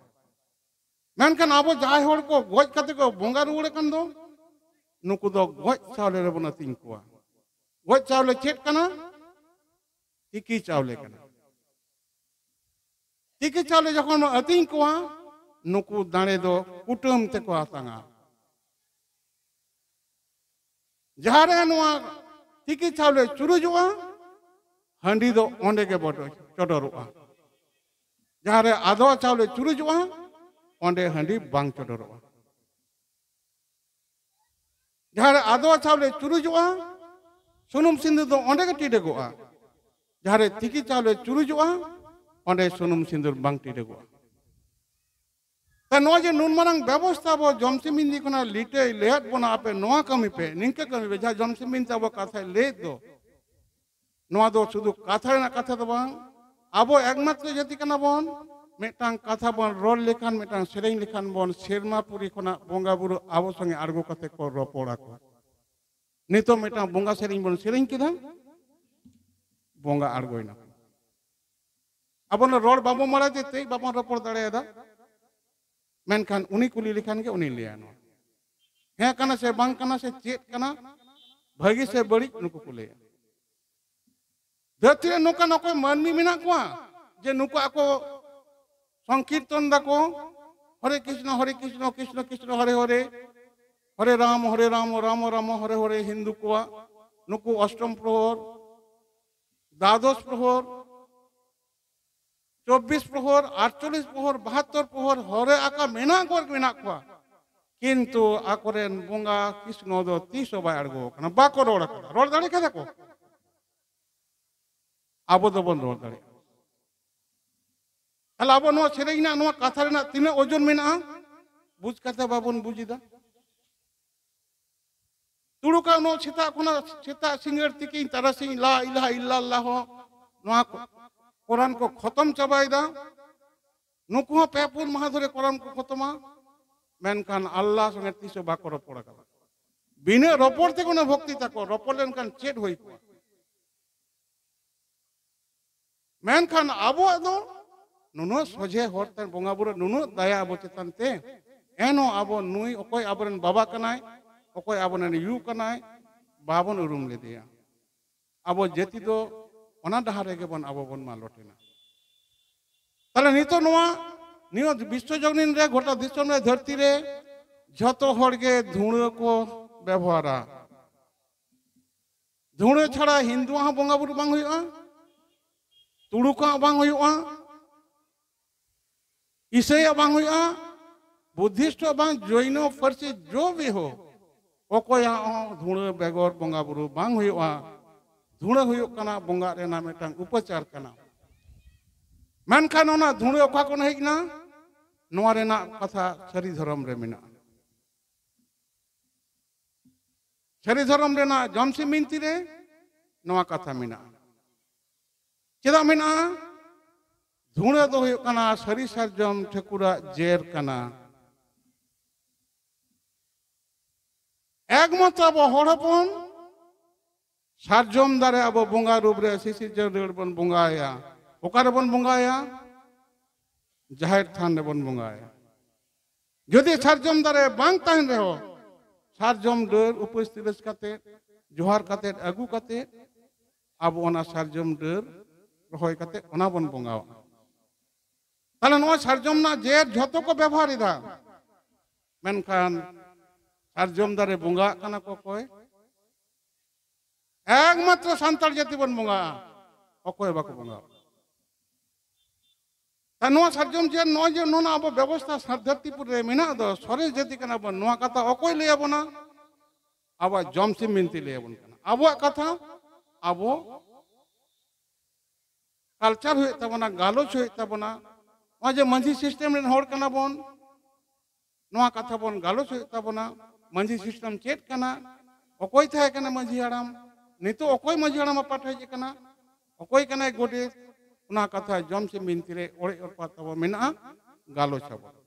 ᱢᱮᱱᱠᱷᱟᱱ ᱟᱵᱚ ᱡᱟᱦᱟᱸᱭ ᱦᱚᱲ ᱠᱚ ᱜᱚᱡ ᱠᱟᱛᱮ ᱠᱚ ᱵᱚᱸᱜᱟ ᱨᱩᱣᱟᱹᱲ ᱟᱠᱟᱱ ᱫᱚ, ᱱᱩᱠᱩ ᱫᱚ ᱜᱚᱡ ᱪᱟᱣᱞᱮ ᱨᱮᱵᱚᱱ ᱟᱹᱛᱤᱧ ᱠᱚᱣᱟ᱾ ᱜᱚᱡ ᱪᱟᱣᱞᱮ ᱪᱮᱫ ᱠᱟᱱᱟ? ᱛᱤᱠᱤ ᱪᱟᱣᱞᱮ ᱠᱟᱱᱟ᱾ ᱛᱤᱠᱤ ᱪᱟᱣᱞᱮ ᱡᱚᱠᱷᱚᱱ ᱵᱚᱱ ᱟᱹᱛᱤᱧ ᱠᱚᱣᱟ, ᱱᱩᱠᱩ ᱫᱟᱲᱮ ᱫᱚ ᱠᱩᱴᱟᱹᱢ ᱛᱮᱠᱚ ᱟᱛᱟᱝᱟ᱾ ᱡᱟᱦᱟᱸ ᱨᱮ ᱱᱚᱣᱟ ᱛᱤᱠᱤ ᱪᱟᱣᱞᱮ ᱪᱩᱨᱩᱡᱚᱜᱼᱟ, ᱦᱟᱺᱰᱤ ᱫᱚ ᱚᱸᱰᱮ ᱜᱮ ᱵᱚᱰᱚ-, ᱪᱚᱰᱚᱨᱚᱜᱼᱟ᱾ ᱡᱟᱦᱟᱸ ᱨᱮ ᱟᱫᱣᱟ ᱪᱟᱣᱞᱮ ᱪᱩᱨᱩᱡᱚᱜᱼᱟ, ᱚᱸᱰᱮ ᱦᱟᱺᱰᱤ ᱵᱟᱝ ᱪᱚᱰᱚᱨᱚᱜᱼᱟ᱾ ᱡᱟᱦᱟᱸ ᱨᱮ ᱟᱫᱣᱟ ᱪᱟᱣᱞᱮ ᱪᱩᱨᱩᱡᱚᱜᱼᱟ, ᱥᱩᱱᱩᱢ ᱥᱤᱸᱫᱩᱨ ᱫᱚ ᱚᱸᱰᱮ ᱜᱮ ᱴᱤᱰᱟᱹᱜᱚᱜᱼᱟ᱾ ᱡᱟᱦᱟᱸ ᱨᱮ ᱛᱤᱠᱤ ᱪᱟᱣᱞᱮ ᱪᱩᱨᱩᱡᱚᱜᱼᱟ, ᱚᱸᱰᱮ ᱥᱩᱱᱩᱢ ᱥᱤᱸᱫᱩᱨ ᱵᱟᱝ ᱴᱤᱰᱟᱹᱜᱚᱜᱼᱟ᱾ ᱛᱟ ᱱᱚᱣᱟ ᱡᱮ ᱱᱩᱱ ᱢᱟᱨᱟᱝ ᱵᱮᱵᱚᱥᱛᱷᱟ ᱟᱵᱚ ᱡᱚᱢᱥᱤᱢ ᱵᱤᱱᱛᱤ ᱠᱷᱚᱱᱟᱜ ᱞᱤᱴᱟᱹᱭ ᱞᱟᱹᱭᱟᱫ ᱵᱚᱱᱟ, ᱟᱯᱮ ᱱᱚᱣᱟ ᱠᱟᱹᱢᱤ ᱯᱮ, ᱱᱤᱝᱠᱟᱹ ᱠᱟᱹᱢᱤ ᱯᱮ, ᱡᱟᱦᱟᱸ ᱡᱚᱢᱥᱤᱢ ᱵᱤᱱᱛᱤ ᱟᱵᱚ ᱠᱟᱛᱷᱟᱭ ᱞᱟᱹᱭᱮᱫ ᱫᱚ, ᱱᱚᱣᱟ ᱫᱚ ᱥᱩᱫᱷᱩ ᱠᱟᱛᱷᱟ ᱨᱮᱱᱟᱜ ᱠᱟᱛᱷᱟ ᱫᱚ ᱵᱟᱝ, ᱟᱵᱚ ᱮᱠᱢᱟᱛᱨᱚ ᱡᱟᱹᱛᱤ ᱠᱟᱱᱟ ᱵᱚᱱ, ᱢᱤᱫᱴᱟᱝ ᱠᱟᱛᱷᱟ ᱵᱚᱱ ᱨᱚᱲ ᱞᱮᱠᱷᱟᱱ, ᱢᱤᱫᱴᱟᱝ ᱥᱮᱨᱮᱧ ᱞᱮᱠᱷᱟᱱ ᱵᱚᱱ, ᱥᱮᱨᱢᱟ ᱯᱩᱨᱤ ᱠᱷᱚᱱᱟᱜ ᱵᱚᱸᱜᱟ ᱵᱩᱨᱩ ᱟᱵᱚ ᱥᱚᱸᱜᱮ ᱟᱬᱜᱚ ᱠᱟᱛᱮ ᱠᱚ ᱨᱚᱯᱚᱲ ᱟᱠᱚ᱾ ᱱᱤᱛᱚᱜ ᱢᱤᱫᱴᱟᱝ ᱵᱚᱸᱜᱟ ᱥᱮᱨᱮᱧ ᱵᱚᱱ ᱥᱮᱨᱮᱧ ᱠᱮᱫᱟ, ᱵᱚᱸᱜᱟ ᱟᱬᱜᱚᱭᱮᱱᱟ ᱠᱚ᱾ ᱟᱵᱚ ᱱᱚᱣᱟ ᱨᱚᱲ ᱵᱟᱵᱚᱱ ᱵᱟᱲᱟᱭ ᱛᱮ ᱛᱮ ᱵᱟᱵᱚᱱ ᱨᱚᱯᱚᱲ ᱫᱟᱲᱮᱭᱟᱫᱟ᱾ ᱢᱮᱱᱠᱷᱟᱱ ᱩᱱᱤ ᱠᱩᱞᱤ ᱞᱮᱠᱷᱟᱱ ᱜᱮ ᱩᱱᱤ ᱞᱟᱹᱭᱟ ᱱᱚᱣᱟ ᱦᱮᱸ ᱠᱟᱱᱟ ᱥᱮ ᱵᱟᱝ ᱠᱟᱱᱟ ᱥᱮ ᱪᱮᱫ ᱠᱟᱱᱟ, ᱵᱷᱟᱹᱜᱤ ᱥᱮ ᱵᱟᱹᱲᱤᱡ, ᱱᱩᱠᱩ ᱠᱚ ᱞᱟᱹᱭᱟ᱾ ᱫᱷᱟᱹᱨᱛᱤ ᱨᱮ ᱱᱚᱝᱠᱟᱱ ᱚᱠᱚᱭ ᱢᱟᱹᱱᱢᱤ ᱢᱮᱱᱟᱜ ᱠᱚᱣᱟ ᱡᱮ ᱱᱩᱠᱩ ᱟᱠᱚ ᱥᱚᱝᱠᱤᱨᱛᱚᱱ ᱫᱟᱠᱚ, ᱦᱚᱨᱮ ᱠᱨᱤᱥᱱᱚ ᱦᱚᱨᱮ ᱠᱨᱤᱥᱱᱚ ᱠᱨᱤᱥᱱᱚ ᱠᱨᱤᱥᱱᱚ ᱦᱚᱨᱮ ᱦᱚᱨᱮ, ᱦᱚᱨᱮ ᱨᱟᱢ ᱦᱚᱨᱮ ᱨᱟᱢ ᱨᱟᱢ ᱨᱟᱢ ᱦᱚᱨᱮ ᱦᱚᱨᱮ, ᱦᱤᱱᱫᱩ ᱠᱚᱣᱟᱜ ᱱᱩᱠᱩ ᱚᱥᱴᱚᱢ ᱯᱨᱚᱦᱚᱨ, ᱫᱟᱫᱚᱥ ᱯᱨᱚᱦᱚᱨ, ᱪᱚᱵᱵᱤᱥ ᱯᱨᱚᱦᱚᱨ, ᱟᱴᱪᱚᱞᱞᱤᱥ ᱯᱨᱚᱦᱚᱨ, ᱵᱟᱦᱟᱛᱛᱚᱨ ᱯᱨᱚᱦᱚᱨ ᱦᱚᱨᱮ ᱟᱠᱟ ᱢᱮᱱᱟᱜ ᱠᱚ ᱢᱮᱱᱟᱜ ᱠᱚᱣᱟ, ᱠᱤᱱᱛᱩ ᱟᱠᱚᱨᱮᱱ ᱵᱚᱸᱜᱟ ᱠᱨᱤᱥᱱᱚ ᱫᱚ ᱛᱤᱥ ᱦᱚᱸ ᱵᱟᱭ ᱟᱬᱜᱚ ᱟᱠᱟᱱᱟ, ᱵᱟᱠᱚ ᱨᱚᱲ ᱟᱠᱟᱫᱟ᱾ ᱨᱚᱲ ᱫᱟᱲᱮ ᱠᱟᱫᱟ ᱠᱚ? ᱟᱵᱚ ᱫᱚᱵᱚᱱ ᱨᱚᱲ ᱫᱟᱲᱮᱭᱟᱜᱼᱟ᱾ ᱛᱟᱦᱞᱮ ᱟᱵᱚ ᱱᱚᱣᱟ ᱥᱮᱨᱮᱧ ᱨᱮᱱᱟᱜ, ᱱᱚᱣᱟ ᱠᱟᱛᱷᱟ ᱨᱮᱱᱟᱜ ᱛᱤᱱᱟᱹᱜ ᱳᱡᱚᱱ ᱢᱮᱱᱟᱜᱼᱟ, ᱵᱩᱡᱽ ᱠᱟᱛᱮ ᱵᱟᱵᱚᱱ ᱵᱩᱡᱽ ᱮᱫᱟ᱾ ᱛᱩᱲᱩᱠᱟᱜ ᱱᱚᱣᱟ ᱥᱮᱛᱟᱜ ᱠᱷᱚᱱᱟᱜ, ᱥᱮᱛᱟᱜ ᱥᱤᱸᱜᱟᱹᱲ ᱛᱤᱠᱤᱱ ᱛᱟᱨᱟᱥᱤᱧ ᱞᱟ ᱤᱞᱟᱦᱟ ᱤᱞᱞᱟᱞᱞᱟᱦ, ᱱᱚᱣᱟ ᱠᱚ-, ᱠᱚᱨᱟᱱ ᱠᱚ ᱠᱷᱚᱛᱚᱢ ᱪᱟᱵᱟᱭᱮᱫᱟ᱾ ᱱᱩᱠᱩ ᱦᱚᱸ ᱯᱮ ᱯᱩᱱ ᱢᱟᱦᱟ ᱫᱷᱚᱨᱮ ᱠᱚᱨᱟᱱ ᱠᱚ ᱠᱷᱚᱛᱚᱢᱟ, ᱢᱮᱱᱠᱷᱟᱱ ᱟᱞᱞᱟᱦ ᱥᱚᱸᱜᱮ ᱛᱤᱥ ᱦᱚᱸ ᱵᱟᱠᱚ ᱨᱚᱯᱚᱲ ᱟᱠᱟᱫᱟ᱾ ᱵᱤᱱᱟᱹ ᱨᱚᱯᱚᱲ ᱛᱮᱜᱮ ᱚᱱᱟ ᱵᱷᱚᱠᱛᱤ ᱛᱟᱠᱚ, ᱨᱚᱯᱚᱲ ᱞᱮᱱᱠᱷᱟᱱ ᱪᱮᱫ ᱦᱩᱭ ᱠᱚᱜᱼᱟ? ᱢᱮᱱᱠᱷᱟᱱ ᱟᱵᱚᱣᱟᱜ ᱫᱚ ᱱᱩᱱᱟᱹᱜ ᱥᱚᱡᱷᱮ ᱦᱚᱲ ᱛᱮ ᱵᱚᱸᱜᱟ ᱵᱩᱨᱩ, ᱱᱩᱱᱟᱹᱜ ᱫᱟᱭᱟ ᱟᱵᱚ ᱪᱮᱛᱟᱱ ᱛᱮ, ᱮᱱᱦᱚᱸ ᱟᱵᱚ ᱱᱩᱭ ᱚᱠᱚᱭ ᱟᱵᱚᱨᱮᱱ ᱵᱟᱵᱟ ᱠᱟᱱᱟᱭ, ᱚᱠᱚᱭ ᱟᱵᱚᱨᱮᱱ ᱭᱩ ᱠᱟᱱᱟᱭ, ᱵᱟᱵᱚᱱ ᱩᱨᱩᱢ ᱞᱮᱫᱮᱭᱟ᱾ ᱟᱵᱚ ᱡᱟᱹᱛᱤ ᱫᱚ ᱚᱱᱟ ᱰᱟᱦᱟᱨ ᱨᱮᱜᱮ ᱵᱚᱱ ᱟᱵᱚ ᱵᱚᱱ ᱢᱟᱞᱚᱴ ᱮᱱᱟ᱾ ᱛᱟᱦᱞᱮ ᱱᱤᱛᱚᱜ ᱱᱚᱣᱟ ᱱᱤᱭᱟᱹ ᱵᱤᱥᱥᱚ ᱡᱚᱜᱽᱱᱤᱱ ᱨᱮ, ᱜᱚᱴᱟ ᱫᱤᱥᱚᱢ ᱨᱮ, ᱫᱷᱟᱹᱨᱛᱤ ᱨᱮ ᱡᱷᱚᱛᱚ ᱦᱚᱲ ᱜᱮ ᱫᱷᱩᱬᱟᱹ ᱠᱚ ᱵᱮᱵᱚᱦᱟᱨᱟ᱾ ᱫᱷᱩᱬᱟᱹ ᱪᱷᱟᱲᱟ ᱦᱤᱱᱫᱩᱣᱟᱜ ᱦᱚᱸ ᱵᱚᱸᱜᱟ ᱵᱩᱨᱩ ᱵᱟᱝ ᱦᱩᱭᱩᱜᱼᱟ, ᱛᱩᱲᱩᱠᱟᱜ ᱵᱟᱝ ᱦᱩᱭᱩᱜᱼᱟ, ᱤᱥᱟᱹᱭᱟᱜ ᱵᱟᱝ ᱦᱩᱭᱩᱜᱼᱟ, ᱵᱩᱫᱽᱫᱷᱤᱥᱴ ᱵᱟᱝ, ᱡᱚᱭᱱᱚ, ᱯᱷᱟᱨᱥᱤ, ᱡᱚ ᱵᱤ ᱦᱳ, ᱚᱠᱚᱭᱟᱜ ᱦᱚᱸ ᱫᱷᱩᱬᱟᱹ ᱵᱮᱜᱚᱨ ᱵᱚᱸᱜᱟ ᱵᱩᱨᱩ ᱵᱟᱝ ᱦᱩᱭᱩᱜᱼᱟ᱾ ᱫᱷᱩᱬᱟᱹ ᱦᱩᱭᱩᱜ ᱠᱟᱱᱟ ᱵᱚᱸᱜᱟ ᱨᱮᱱᱟᱜ ᱢᱤᱫᱴᱟᱝ ᱩᱯᱚᱪᱟᱨ ᱠᱟᱱᱟ᱾ ᱢᱮᱱᱠᱷᱟᱱ ᱚᱱᱟ ᱫᱷᱩᱬᱟᱹ ᱚᱠᱟ ᱠᱷᱚᱱ ᱦᱮᱡ ᱮᱱᱟ? ᱱᱚᱣᱟ ᱨᱮᱱᱟᱜ ᱠᱟᱛᱷᱟ ᱥᱟᱹᱨᱤ ᱫᱷᱚᱨᱚᱢ ᱨᱮ ᱢᱮᱱᱟᱜᱼᱟ᱾ ᱥᱟᱹᱨᱤ ᱫᱷᱚᱨᱚᱢ ᱨᱮᱱᱟᱜ ᱡᱚᱢᱥᱤᱢ ᱵᱤᱱᱛᱤ ᱨᱮ ᱱᱚᱣᱟ ᱠᱟᱛᱷᱟ ᱢᱮᱱᱟᱜᱼᱟ᱾ ᱪᱮᱫᱟᱜ ᱢᱮᱱᱟᱜᱼᱟ? ᱫᱷᱩᱬᱟᱹ ᱫᱚ ᱦᱩᱭᱩᱜ ᱠᱟᱱᱟ ᱥᱟᱹᱨᱤ ᱥᱟᱨᱡᱚᱢ ᱴᱷᱟᱹᱠᱩᱨᱟᱜ ᱡᱮᱨ ᱠᱟᱱᱟ᱾ ᱮᱠᱢᱟᱛᱨᱚ ᱟᱵᱚ ᱦᱚᱲ ᱦᱚᱯᱚᱱ ᱥᱟᱨᱡᱚᱢ ᱫᱟᱨᱮ ᱟᱵᱚ ᱵᱚᱸᱜᱟ ᱨᱩᱯ ᱨᱮ ᱥᱤᱥᱤᱨ ᱡᱟᱹᱲ ᱨᱮᱵᱚᱱ ᱵᱚᱸᱜᱟᱭᱟ᱾ ᱚᱠᱟ ᱨᱮᱵᱚᱱ ᱵᱚᱸᱜᱟᱭᱟ? ᱡᱟᱦᱮᱨ ᱛᱷᱟᱱ ᱨᱮᱵᱚᱱ ᱵᱚᱸᱜᱟᱭᱟ᱾ ᱡᱩᱫᱤ ᱥᱟᱨᱡᱚᱢ ᱫᱟᱨᱮ ᱵᱟᱝ ᱛᱟᱦᱮᱱ ᱨᱮᱦᱚᱸ, ᱥᱟᱨᱡᱚᱢ ᱰᱟᱹᱨ ᱩᱯᱟᱹᱥ ᱛᱤᱨᱟᱹᱥ ᱠᱟᱛᱮ, ᱡᱚᱦᱟᱨ ᱠᱟᱛᱮ, ᱟᱹᱜᱩ ᱠᱟᱛᱮ, ᱟᱵᱚ ᱚᱱᱟ ᱥᱟᱨᱡᱚᱢ ᱰᱟᱹᱨ ᱨᱚᱦᱚᱭ ᱠᱟᱛᱮ ᱚᱱᱟ ᱵᱚᱱ ᱵᱚᱸᱜᱟᱣᱟᱜᱼᱟ᱾ ᱛᱟᱦᱞᱮ ᱱᱚᱣᱟ ᱥᱟᱨᱡᱚᱢ ᱨᱮᱱᱟᱜ ᱡᱮᱨ ᱡᱷᱚᱛᱚ ᱠᱚ ᱵᱮᱵᱚᱦᱟᱨ ᱮᱫᱟ, ᱢᱮᱱᱠᱷᱟᱱ ᱥᱟᱨᱡᱚᱢ ᱫᱟᱨᱮ ᱵᱚᱸᱜᱟᱜ ᱠᱟᱱᱟ ᱠᱚ ᱚᱠᱚᱭ? ᱮᱠᱢᱟᱛᱨᱚ ᱥᱟᱱᱛᱟᱲ ᱡᱟᱹᱛᱤ ᱵᱚᱱ ᱵᱚᱸᱜᱟᱜᱼᱟ, ᱚᱠᱚᱭ ᱵᱟᱠᱚ ᱵᱚᱸᱜᱟᱜᱼᱟ᱾ ᱛᱟ ᱱᱚᱣᱟ ᱥᱟᱨᱡᱚᱢ ᱡᱮᱨ ᱱᱚᱜᱼᱚᱭ ᱡᱮ ᱱᱚᱣᱟ ᱟᱵᱚ ᱵᱮᱵᱚᱥᱛᱷᱟ ᱥᱟᱨ ᱫᱷᱟᱹᱨᱛᱤᱯᱩᱨ ᱨᱮ ᱢᱮᱱᱟᱜ ᱫᱚ, ᱥᱚᱨᱮᱥ ᱡᱟᱹᱛᱤ ᱠᱟᱱᱟ ᱵᱚᱱ, ᱱᱚᱣᱟ ᱠᱟᱛᱷᱟ ᱚᱠᱚᱭ ᱞᱟᱹᱭ ᱟᱵᱚᱱᱟ? ᱟᱵᱚᱣᱟᱜ ᱡᱚᱢᱥᱤᱢ ᱵᱤᱱᱛᱤ ᱞᱟᱹᱭ ᱟᱵᱚᱱ ᱠᱟᱱᱟ᱾ ᱟᱵᱚᱣᱟᱜ ᱠᱟᱛᱷᱟ ᱟᱵᱚ ᱠᱟᱞᱪᱟᱨ ᱦᱩᱭᱩᱜ ᱛᱟᱵᱚᱱᱟ, ᱜᱟᱞᱚᱪ ᱦᱩᱭᱩᱜ ᱛᱟᱵᱚᱱᱟ᱾ ᱱᱚᱜᱼᱚᱭ ᱡᱮ ᱢᱟᱹᱡᱷᱤ ᱥᱤᱥᱴᱮᱢ ᱨᱮᱱ ᱦᱚᱲ ᱠᱟᱱᱟ ᱵᱚᱱ, ᱱᱚᱣᱟ ᱠᱟᱛᱷᱟ ᱵᱚᱱ ᱜᱟᱞᱚᱪ ᱦᱩᱭᱩᱜ ᱛᱟᱵᱚᱱᱟ᱾ ᱢᱟᱹᱡᱷᱤ ᱥᱤᱥᱴᱮᱢ ᱪᱮᱫ ᱠᱟᱱᱟ? ᱚᱠᱚᱭ ᱛᱟᱦᱮᱸ ᱠᱟᱱᱟ ᱢᱟᱹᱡᱷᱤ ᱦᱟᱲᱟᱢ? ᱱᱤᱛᱚᱜ ᱚᱠᱚᱭ ᱢᱟᱹᱡᱷᱤ ᱦᱟᱲᱟᱢ ᱟᱯᱟᱴ ᱦᱮᱡ ᱟᱠᱟᱱᱟ? ᱚᱠᱚᱭ ᱠᱟᱱᱟᱭ ᱜᱚᱰᱮᱛ? ᱚᱱᱟ ᱠᱟᱛᱷᱟ ᱡᱚᱢᱥᱤᱢ ᱵᱤᱱᱛᱤ ᱨᱮ ᱚᱲᱮᱡ ᱚᱨᱯᱟᱛ ᱛᱟᱵᱚ ᱢᱮᱱᱟᱜᱼᱟ, ᱜᱟᱞᱚᱪ ᱟᱵᱚᱱ᱾